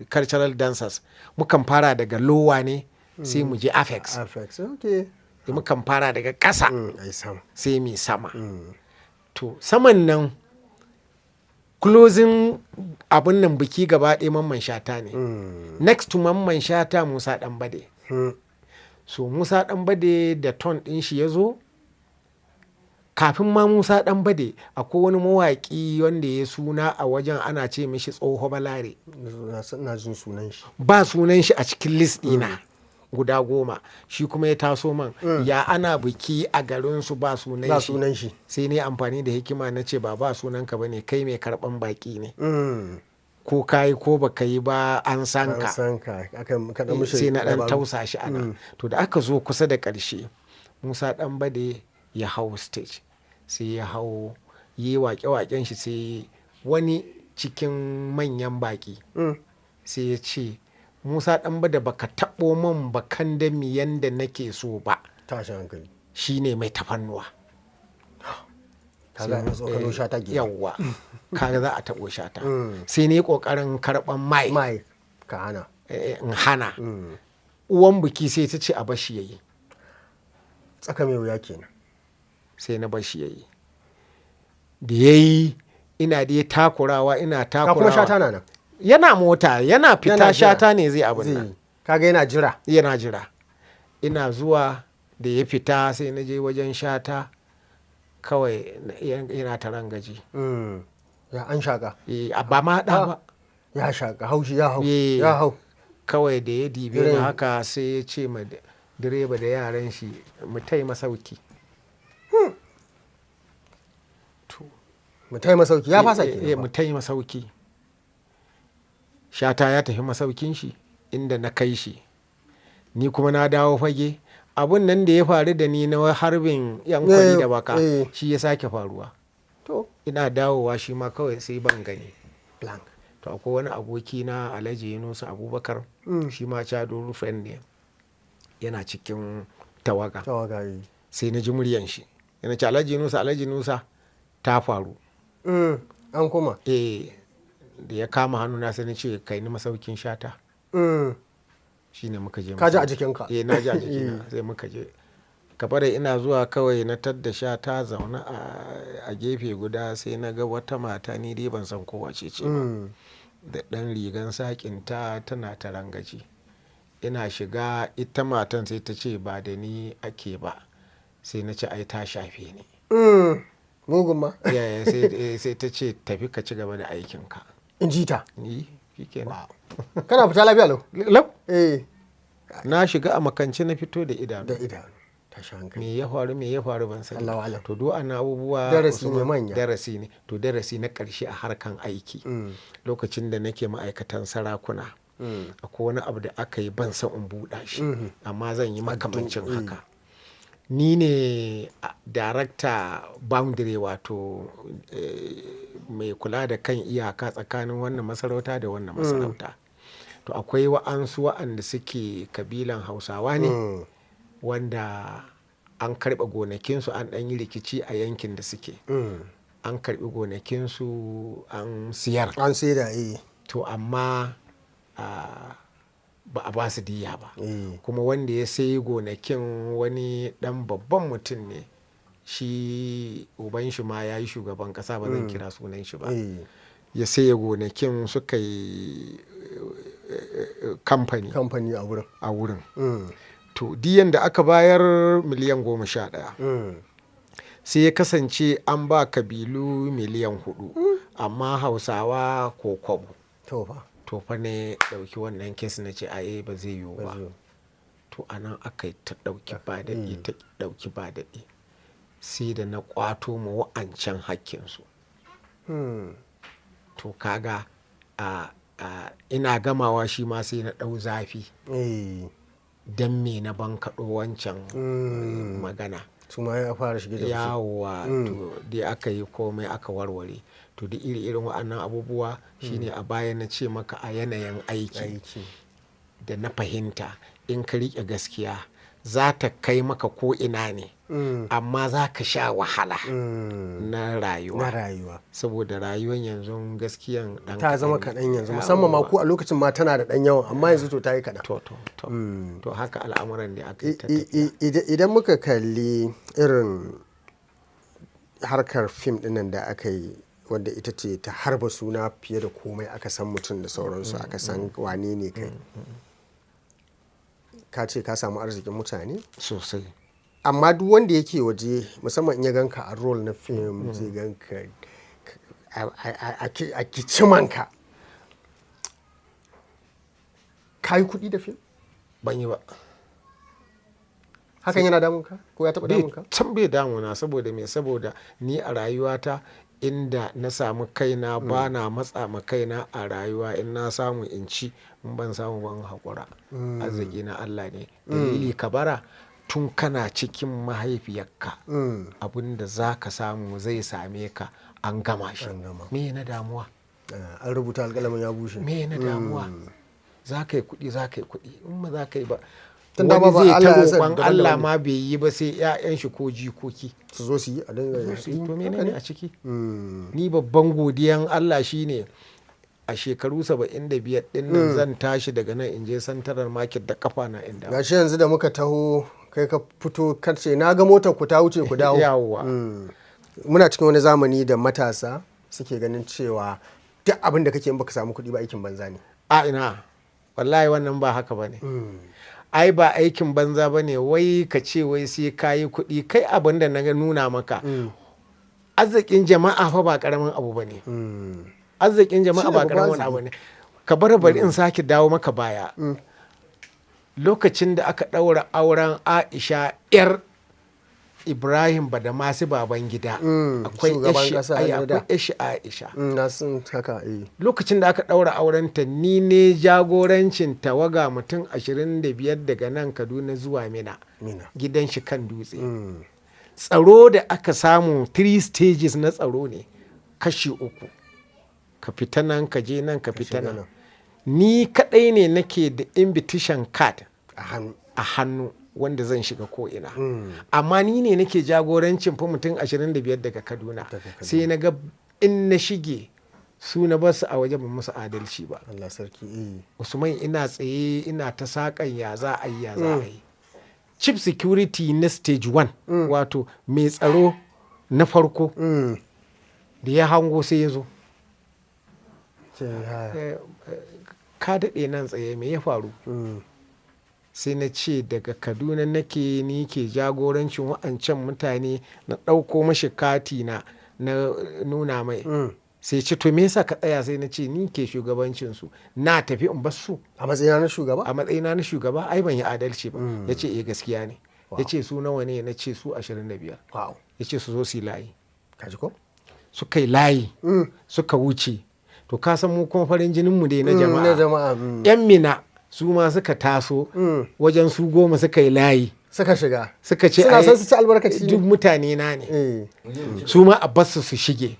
Cultural dancers, mukan fara daga lower ne sai mu je apex. Apex, okay. Mukan fara daga ƙasa Ai sama. sai mu sama. To saman nan, closing abun nan, biki gaba ɗaya Mamman Shata ne. Next to Mamman Shata, Musa Ɗanbade. So Musa Ɗanbade da ton ɗin shi ya zo. Kafin ma Musa Ɗanbade, akwai wani mawaƙi wanda ya suna a wajen, ana ce mishi Tsoho Balare. Na jin sunan shi. Ba sunan shi a cikin list ɗina guda 10. Shi kuma ya taso man, ya ana biki a garinsu ba sunan Ba shi? sunan shi. Sai ne amfani da hikima na ce ba sunanka ba ne, kai mai karɓan baƙi ne. Ko ka yi ko baka yi ba, an san An ka. san ka. Aka kaɗan mishi Sai na ɗan dabaru. tausa shi ana. To da aka zo kusa da ƙarshe, Musa Ɗanbade ya hau stage, sai ya hau yi waƙe-waƙen shi, sai wani cikin manyan baƙi sai ya ce, "Musa Ɗanbade, baka taɓo min bakan da mi yanda nake so ba." Tashin hankali. Shine mai tafannuwa. Kaga an tsokano Shata kenan. Yawwa, kaga za a taɓo Shata. Sai ne ƙoƙarin karɓan mic. Mic ka hana. In hana. Uwan biki sai ta ce a bashi yayi. Tsaka mai wuya kenan. Sai na bashi yayi. Da yayi, ina dai takurawa, ina Ka kuma takurawa. Shata na nan. Yana mota yana fita. Yana jira. Shata ne zai abin Zai nan. yi. Kaga yana jira. Yana jira. Ina zuwa, da ya fita sai na je wajen Shata kawai, yana ta rangaji. Ya an shaka. Eh, ba ma ɗa ba. Ya shaka haushi ya hau. Eh. Ya hau. Kawai da ya dibe ni Irin- haka, sai ya ce ma direba da yaran shi, "Mu tai masauki." To Mu tai masauki, ya fasa eh, kenan. mu tai masauki. Shata ya tafi masaukin shi inda na kai shi, ni kuma na dawo fage. Abun nan da ya faru da ni na harbin yan kwari da baka, shi ya sake faruwa. To Ina dawowa, shi ma kawai sai ban gani. Blank. To akwai wani aboki na, Alhaji Yunusa Abubakar, shi ma childhood friend ne, yana cikin tawaga. Tawaga yi. Sai na ji muryan shi yana ce, "Alhaji Yunusa, Alhaji Yunusa, ta faru." An kuma. Eh, da ya kama hannuna sai na ce, "Kai ni masaukin Shata." Shine muka je Ka ji a masauki. jikinka? Eh, na ji a jikina. Sai muka je kabare. Ina zuwa kawai na tadda Shata zaune a gefe guda, sai na ga wata mata, ni dai ban san ko wace ce ba, da ɗan rigan saƙinta tana ta rangaji. Ina shiga, ita matan sai ta ce ba da ni ake ba. Sai na ce, "Ai ta shafe ni." Mugun ma. Yaya, sai ta ce, "Tafi ka ci gaba da aikinka." In ji ta. Ni shikenan. Kana fita lafiya lau. Lau. Eh. Na shiga a makance, na fito da idanu. Da idanu. Tashi hankali. Me ya faru, me ya faru, ban sani. Allahu alam. To duk ana abubuwa Darasi ne Usman, manya. Darasi ne. To darasi na ƙarshe a harkan aiki, lokacin da nake ma'aikatan sarakuna, akwai wani abu da aka yi, ban san in buɗa shi, amma zan yi makamancin haka. Ni ne director boundary, wato mai kula da kan iyaka tsakanin wannan masarauta da wannan masarauta. To akwai wa'ansu wa'anda suke kabilan Hausawa ne, wanda an karɓe gonakinsu, an ɗan yi rikici a yankin da suke. An karɓi gonakinsu an siyar. An saida, eh. To amma ba a ba su diyya ba. Kuma wanda ya sayi gonakin wani ɗan babban mutum ne, shi uban shi ma ya yi shugaban ƙasa, ba zan kira sunan shi ba. Ya saye gonakin, suka yi kamfani Kamfani a wurin. a wurin. To diyyan da aka bayar miliyan 11. Sai ya kasance an ba kabilu miliyan 4, amma Hausawa ko kwabo. To fa. To fa ne ɗauki wannan case, na ce ai ba zai yiwu ba. Zai yiwu. To anan aka yi ta ɗauki ba daɗi, ta ɗauki ba daɗi, sai da na ƙwato ma wa'ancan hakkinsu. To kaga a ina gamawa, shi ma sai na ɗau zafi. Dan me na bankaɗo wancan magana? Su ma ya fara shige da fice. Yawwa. To dai aka yi komai aka warware. To duk iri irin wa'annan abubuwa shine a baya na ce maka a yanayin aiki Aiki. da na fahimta, in ka riƙe gaskiya za ta kai maka ko ina ne. Amma za ka sha wahala na rayuwa. Na rayuwa. Saboda rayuwan yanzu gaskiyan ɗan Ta zama kaɗan. kaɗan yanzu, musamman ma ku a lokacin ma tana da ɗan yawan, amma yanzu to ta yi kaɗan. To haka al'amuran ne aka yi ta tafiya. Idan muka kalli irin harkar fim dinnan da aka yi, wadda ita ce ta harba suna fiye da komai, aka san mutum da sauransu, aka san wane ne kai, ka ce ka samu arzikin mutane sosai. Amma duk wanda yake waje, musamman in ya ganka a role na fim, zai ganka a kicimanka. Ka yi kuɗi da fim? Ban yi ba. Hakan yana damunka ko ya taɓa damunka? Can bai damuna. Saboda me? Saboda ni a rayuwata inda na samu kaina, ba na matsa ma kaina a rayuwa. In na samu in ci, in ban samu ban haƙura. Arziki na Allah ne. Dalili, ka bara tun kana cikin mahaifiyarka, abin da za ka samu zai same ka, an gama shi. Me na damuwa? An rubuta, alƙalamin ya bushe. Me na damuwa? Za ka yi kuɗi, za ka yi kuɗi. In ma za ka yi ba, Tun dama wani ba zai ta Allah ya san roƙon daban-daban Allah ne. ma bai yi ba, sai 'ya'yan shi ko jikoki su zo su yi a dinga su yi. To menene a ciki? Ni babban godiyan Allah shine a shekaru 75 din nan zan tashi daga nan in je Central Market da kafa na inda. Gashi yanzu da muka taho, kai ka fito kace na ga motar ku ta wuce, ku dawo. Yawwa. Muna cikin wani zamani da matasa suke ganin cewa duk abin da kake, in baka samu kuɗi ba, aikin banza ne. A ina, wallahi wannan ba haka bane. Ai ba aikin banza bane. Wai ka ce wai sai ka yi kuɗi, kai abin da na nuna maka, arzikin jama'a fa ba karamin abu bane. Arzikin jama'a Shine ba babban karamin abu ne. Ka bar bari in sake dawo maka baya. Lokacin da aka ɗaura auren Aisha yar Ibrahim Badamasi Babangida, akwai Shugaban yashi ƙasa ai, na da. akwai yashi Aisha. Na san haka, eh. Lokacin da aka ɗaura aurenta, ni ne jagorancin tawaga mutum 25 daga nan Kaduna zuwa Mina, Mina. gidan shi kan Dutse. Tsaro da aka samu, three stages na tsaro ne, kashi uku, ka fita nan, ka je nan, ka fita nan. Ni kadai ne nake da invitation card a hannu. A hannu, wanda zan shiga ko'ina. Amma ni ne nake jagorancin fa mutum 25 daga Kaduna. Sai na ga in na shige, su na basu a waje, ban musu adalci ba. Allah sarki, eh. Usman, ina tsaye ina ta sakan ya za a yi, ya za a yi. Chief security na stage 1, wato mai tsaro na farko, da ya hango sai ya zo. Ce, haya. "Ka daɗe nan tsaye, me ya faru?" Sai na ce daga Kaduna nake, ni ke jagorancin wa'ancan mutane. Na ɗauko mashi kati na, na nuna mai. Sai ce, "To me yasa ka tsaya?" Sai na ce ni ke shugabancin su, na tafi in bar su a matsayina na shugaba. A matsayina na shugaba, ai ban yi adalci ba. Ya ce, "Eh, gaskiya ne." Ya ce, "Su nawa ne?" Na ce su 25. Ya ce su zo su yi layi. Ka ji ko. Suka yi layi, suka wuce. To ka san mu kuma farin jinin mu dai na jama'a. Na jama'a. Yan Mina su ma suka taso, wajen su 10 suka yi layi. Suka shiga. Suka ce suna ai, son su ci albarkaci ne. Duk mutane na ne. Su ma a basu su shige.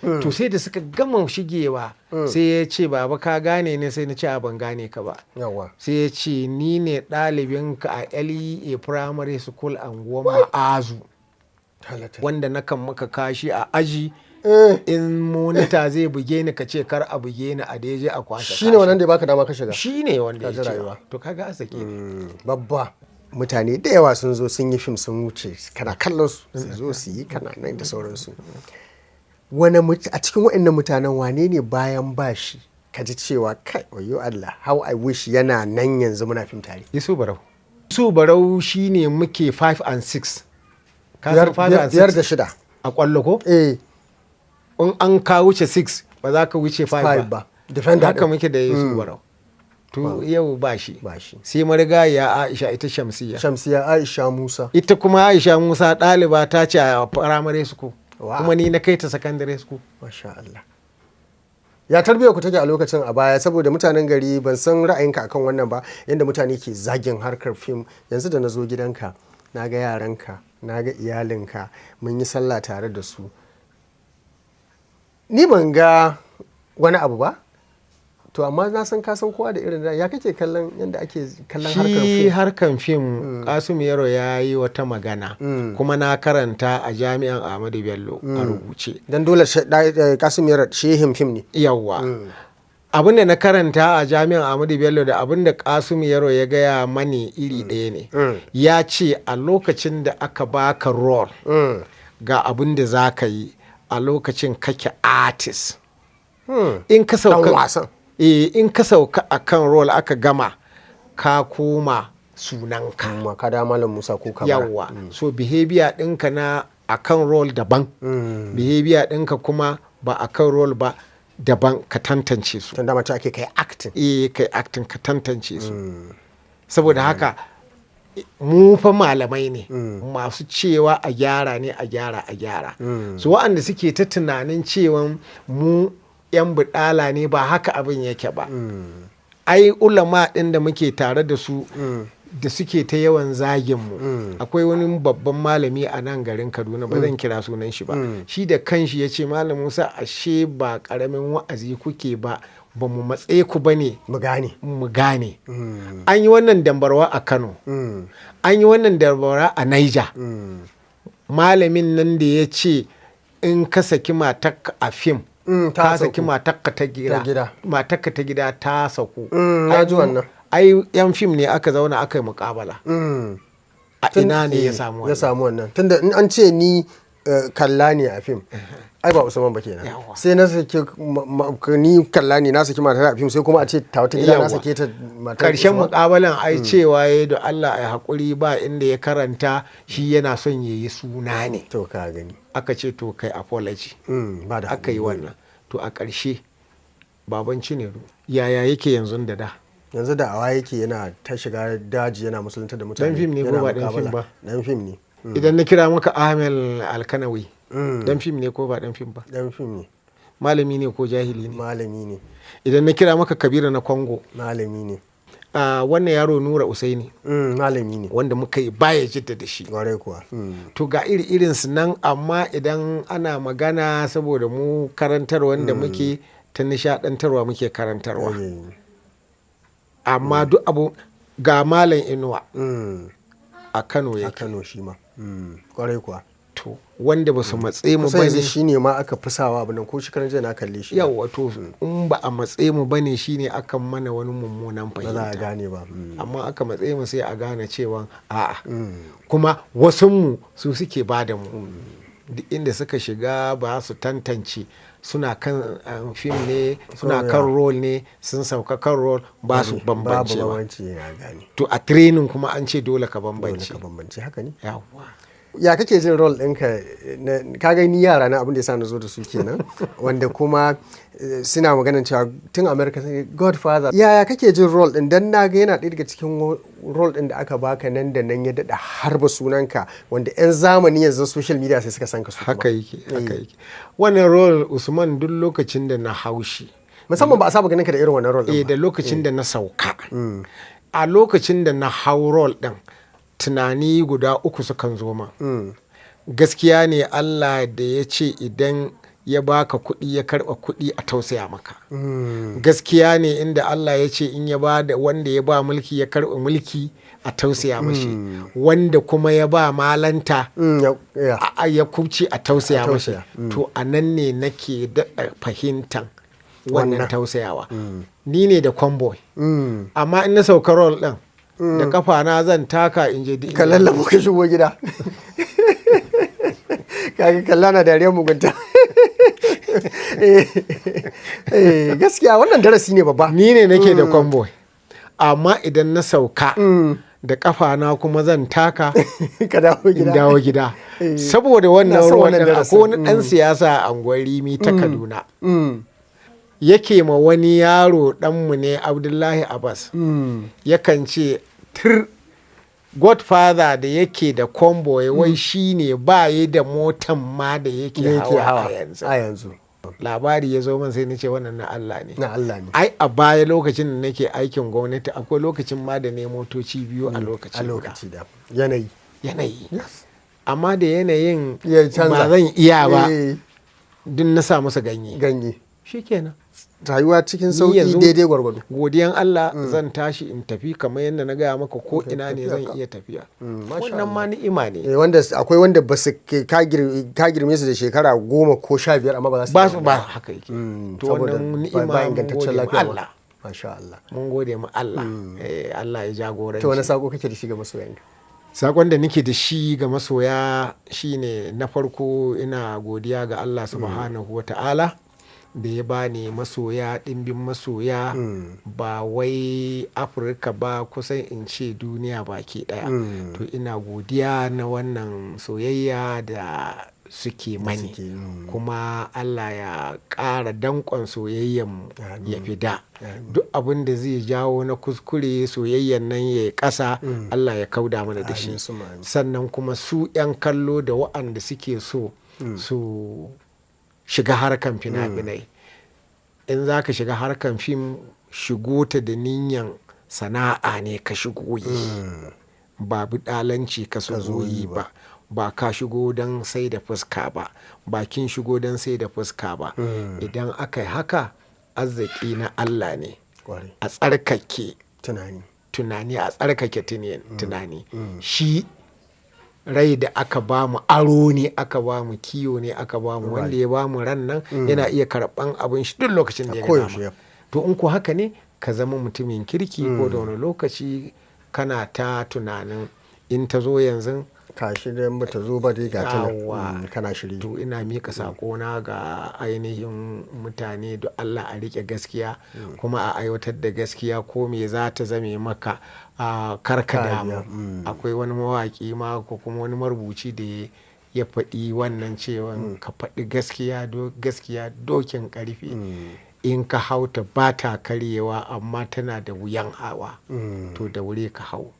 To sai da suka gama shigewa, sai ya ce, "Baba, ka gane ne?" Sai na ce, "A, ban gane ka ba." Yawa. Sai ya ce, "Ni ne ɗalibinka a LEA Primary School, Anguwan Ma'azu, Halatta. wanda na kan maka kashi a aji, in monita zai buge ni ka ce kar a buge ni, a daije a kwashe." Shine wannan da ya baka dama ka shiga. Shi ne wanda Ka ji ya ce. rayuwa. To kaga arziki ne. Babba. Mutane da yawa sun zo sun yi fim sun wuce, kana kallon su, su zo su yi, kana nan da sauransu. Wani a cikin waɗannan mutanen, wane ne bayan bashi ka ji cewa, kai, wayo Allah, how I wish yana nan yanzu muna fim tare? Isu Barau. Isu Barau shine muke 5 and 6. Ka san Biyar. 5 and 6? Biyar da shida. A kwallo ko? Eh. In an ka wuce 6, ba za ka wuce 5 Five ba. ba. Defender Haka din. muke da Isu Barau. To yau ba shi. Ba shi. Sai marigayya Aisha, ita Shamsiya. Shamsiya Aisha Musa. Ita kuma Aisha Musa ɗaliba ta ce a primary school. Kuma ni na kai ta secondary school. Masha Allah. Ya tarbiyyar ku take a lokacin a baya? Saboda mutanen gari, ban san ra'ayinka akan wannan ba, yadda mutane ke zagin harkar fim. Yanzu da na zo gidanka, na ga yaranka, na ga iyalinka, mun yi sallah tare da su. Ni ban ga wani abu ba. To amma na san ka san kowa da irin ya kake kallon yadda ake kallon harkar Shi fim? harkan fim, Kasimu Yaro ya yi wata magana, kuma na karanta a Jami'an Ahmadu Bello a rubuce. Dan dole Kasim Yaro shehin fim ne. Yawwa, abin da na karanta a Jami'an Ahmadu Bello da abin da Kasimu Yaro ya gaya mani iri ɗaya ne. Ya ce a lokacin da aka baka role, ga abin da za ka yi a lokacin kake artist. In ka sauka Dan wasan. Eh, in ka sauka a kan role aka gama, ka koma sunanka. Amma ka da Malam Musa ko Kabara. Yawwa, so behavior ɗinka na akan role daban, behavior ɗinka kuma ba akan role ba daban, ka tantance su. Tun dama ce ake kai acting. Eh, kai acting, ka tantance su. Saboda haka mu fa malamai ne masu cewa a gyara ne, a gyara, a gyara. So waɗanda suke ta tunanin cewa mu 'yan budala ne, ba haka abin yake ba. Ai ulama ɗin da muke tare da su da suke ta yawan zagin mu, akwai wani babban malami a nan garin Kaduna, ba zan kira sunan shi ba, shi da kanshi ya ce, "Malam Musa, ashe ba karamin wa'azi kuke ba, ba mu matse ku ba ne Mu gane. mu gane." An yi wannan dambarwa a Kano, an yi wannan dambarwa a Naija. Malamin nan da ya ce in ka saki matarka a fim, Ta ka saki saku. matarka ta gida, Ta gida. Matarka ta gida ta saku. Na ji wannan. Ai yan fim ne aka zauna aka yi mukabala. A ina ne ya samu Ya wannan? samu wannan. Tunda in an ce ni kalla ne a fim, ai ba Usman ba kenan. Yawwa. Sai na saki ni kalla ne, na saki matar a fim, sai kuma a ce ta wata gida na Yawwa. sake ta matar Karshen Usman. mukabalan ai cewa ya da Allah ai hakuri, ba inda ya karanta, shi yana son ya yi suna ne. To ka gani. Aka ce to kai apology. Ba da Aka yi wannan. To a ƙarshe baban Cinedu yaya yake yanzu da da? Yanzu da awa yake, yana ta shiga daji yana musulunta da mutane. Dan fim ne ko yana ba dan fim muƙabala. ba? Dan fim ne. Idan na kira maka Ahmed Alkanawi, dan fim ne ko ba dan fim ba? Dan fim ne. Malami ne ko jahili ne? Malami ne. Idan na kira maka Kabiru na Kongo? Malami ne. Wannan yaro Nura Usaini, Malami ne. wanda muka yi baya jidda da shi. Kwarai kuwa. To ga iri irin su nan, amma idan ana magana, saboda mu karantar wanda muke ta nishadantarwa muke karantarwa. Amma duk abu ga Malam Inuwa a Kano A yake. Kano shi ma. Kwarai kuwa. To wanda ba su matse mu Kusan yanzu bane. shi ne ma aka fi sawa abu nan, ko shekaran jiya na kalle shi. Yawa, to in ba a matse mu bane shine akan mana wani mummunan Ba za a fahimta. gane ba. Amma aka matse mu sai a gane cewa a'a, kuma wasunmu su suke ba da mu duk inda suka shiga, ba su tantance suna kan fim ne, suna kan role ne, sun sauka kan role, ba su Babu bambance ba. bambanci, na gane. To a training kuma an ce dole ka Dole bambance. ka bambance, haka ne. Yawwa. Ya kake jin role ɗinka ka gani yara na, abin da ya sa na zo da su kenan, wanda kuma suna maganin cewa tun America sai Godfather. Yaya kake jin role ɗin? Dan na ga yana ɗaya daga cikin role ɗin da aka baka nan da nan ya daɗa harba sunanka, wanda 'yan zamani yanzu social media sai suka san ka su kuma. Haka yake, haka yake. Wannan role, Usman, duk lokacin da na haushi, Musamman ba a saba ganin ka da irin wannan role ɗin ba. Da lokacin da na sauka, a lokacin da na hau role din, tunani guda uku sukan zo ma. Gaskiya ne Allah da ya ce idan ya baka kuɗi ya karɓa kuɗi a tausaya maka. Gaskiya ne inda Allah ya ce in ya ba da wanda ya ba mulki ya karɓa mulki a tausaya mashi, wanda kuma ya ba malanta ya kubce a tausaya mashi. To a nan ne nake daɗa fahimtan wannan tausayawa. Ni ne da convoy, amma in na sauka role ɗin, da kafa na zan taka in je duk Ka lallabo ka shigo gida, kaga kalla na dariyar mugunta. Gaskiya wannan darasi ne babba. Ni ne nake da convoy, amma idan na sauka da kafa na kuma zan taka ka dawo in gida. Dawo gida. Saboda wannan Ina son ruwan wannan din, darasin. akwai wani dan siyasa a unguwar Rimi ta Kaduna, yake ma wani yaro ɗanmu ne, Abdullahi Abbas, yakan ce tir Godfather da yake da convoy, wai shi ne ba yi da motan ma da yake da yake hawa hawa a yanzu. A yanzu. Labari ya zo min, sai na ce wannan na Allah ne. Na Allah ne. Ai a baya lokacin da nake aikin gwamnati, akwai lokacin ma da ne motoci biyu a lokaci A guda. lokaci da yanayi. Yanayi, amma da yanayin Ya canza. ba zan iya ba, Eh, duk na sa musu ganye. Ganye. Shikenan. Rayuwa cikin Ni sauki yanzu daidai gwargwado. Godiyan Allah, zan tashi in tafi, kamar yadda na gaya maka, ko ina ne zan Tafiya ka. iya tafiya. Masha Wannan ma ni'ima ne. Eh, wanda akwai wanda ba su ka girme su da shekara 10 ko 15, amma ba za su Ba iya su wannan ba haka yake. To saboda wannan ba ni'ima ba mun ingantaccen gode ma lafiya ba. Allah. Masha Allah. Mun gode ma Allah. Eh, Allah ya jagoranci. To wani sako kake da shi ga masoyanka? Sakon da nake da shi ga masoya shine, na farko ina godiya ga Allah Subhanahu wa Ta'ala da ya bani masoya, ɗimbin masoya, ba wai Afirka ba, kusan in ce duniya baki ɗaya. To ina godiya na wannan soyayya da suke mani. Suke, Kuma Allah ya ƙara danƙon soyayyanmu ya fi da. Duk abin da zai jawo na kuskure soyayyan nan ya yi ƙasa, Allah ya kauda mana da shi. Amin summa amin. Sannan kuma su 'yan kallo da wa'anda suke so su shiga harkan fina-finai, in za ka shiga harkan fim, shigo ta da niyan sana'a ne ka shigo yi, ba biɗalanci ka shigo yi ba, ba ka shigo don sai da fuska ba, ba kin shigo don sai da fuska ba. Idan aka yi haka, arziki na Allah ne. Kwarai. A tsarkake tunani. Tunani, a tsarkake tunani. Shi rai da aka bamu aro ne aka bamu, kiyo ne aka bamu. Wanda ya bamu ran nan yana iya karban abin shi duk lokacin da ya ga koyaushe. dama. To in ko haka ne, ka zama mutumin kirki ko da wani lokaci kana ta tunanin in ta zo yanzu Ka shirya, ba ta zo ba dai ga ta nan. Yawwa. Kana shiri. To ina mika saƙona ga ainihin mutane, da Allah a riƙe gaskiya kuma a aiwatar da gaskiya, ko me za ta zame maka a karka Kariya, damu. Akwai wani mawaƙi ma ko kuma wani marubuci da ya faɗi wannan cewa ka faɗi gaskiya, gaskiya dokin ƙarfi, in ka hau ta ba ta karyewa, amma tana da wuyan hawa. To da wuri ka hau.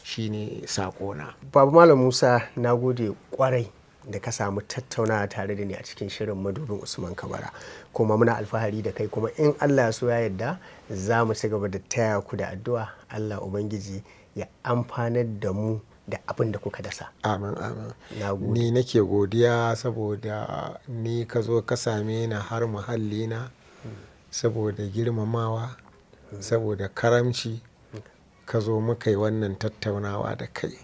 Shine saƙona. Babu Malam Musa, na gode kwarai da ka samu tattaunawa tare da ni a cikin shirin Madubin Usman Kabara. Kuma muna alfahari da kai, kuma in Allah ya so ya yarda za mu ci gaba da taya ku da addu'a, Allah Ubangiji ya amfanar da mu da abin da kuka dasa. Amin, amin. Na gode. Ni nake godiya saboda ni ka zo ka same ni har muhallina, saboda girmamawa, saboda karamci, ka zo muka yi wannan tattaunawa da kai.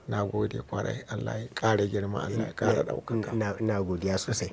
Na gode kwarai. Allah ya ƙara girma, Allah ya ƙara ɗaukaka. Ina godiya sosai.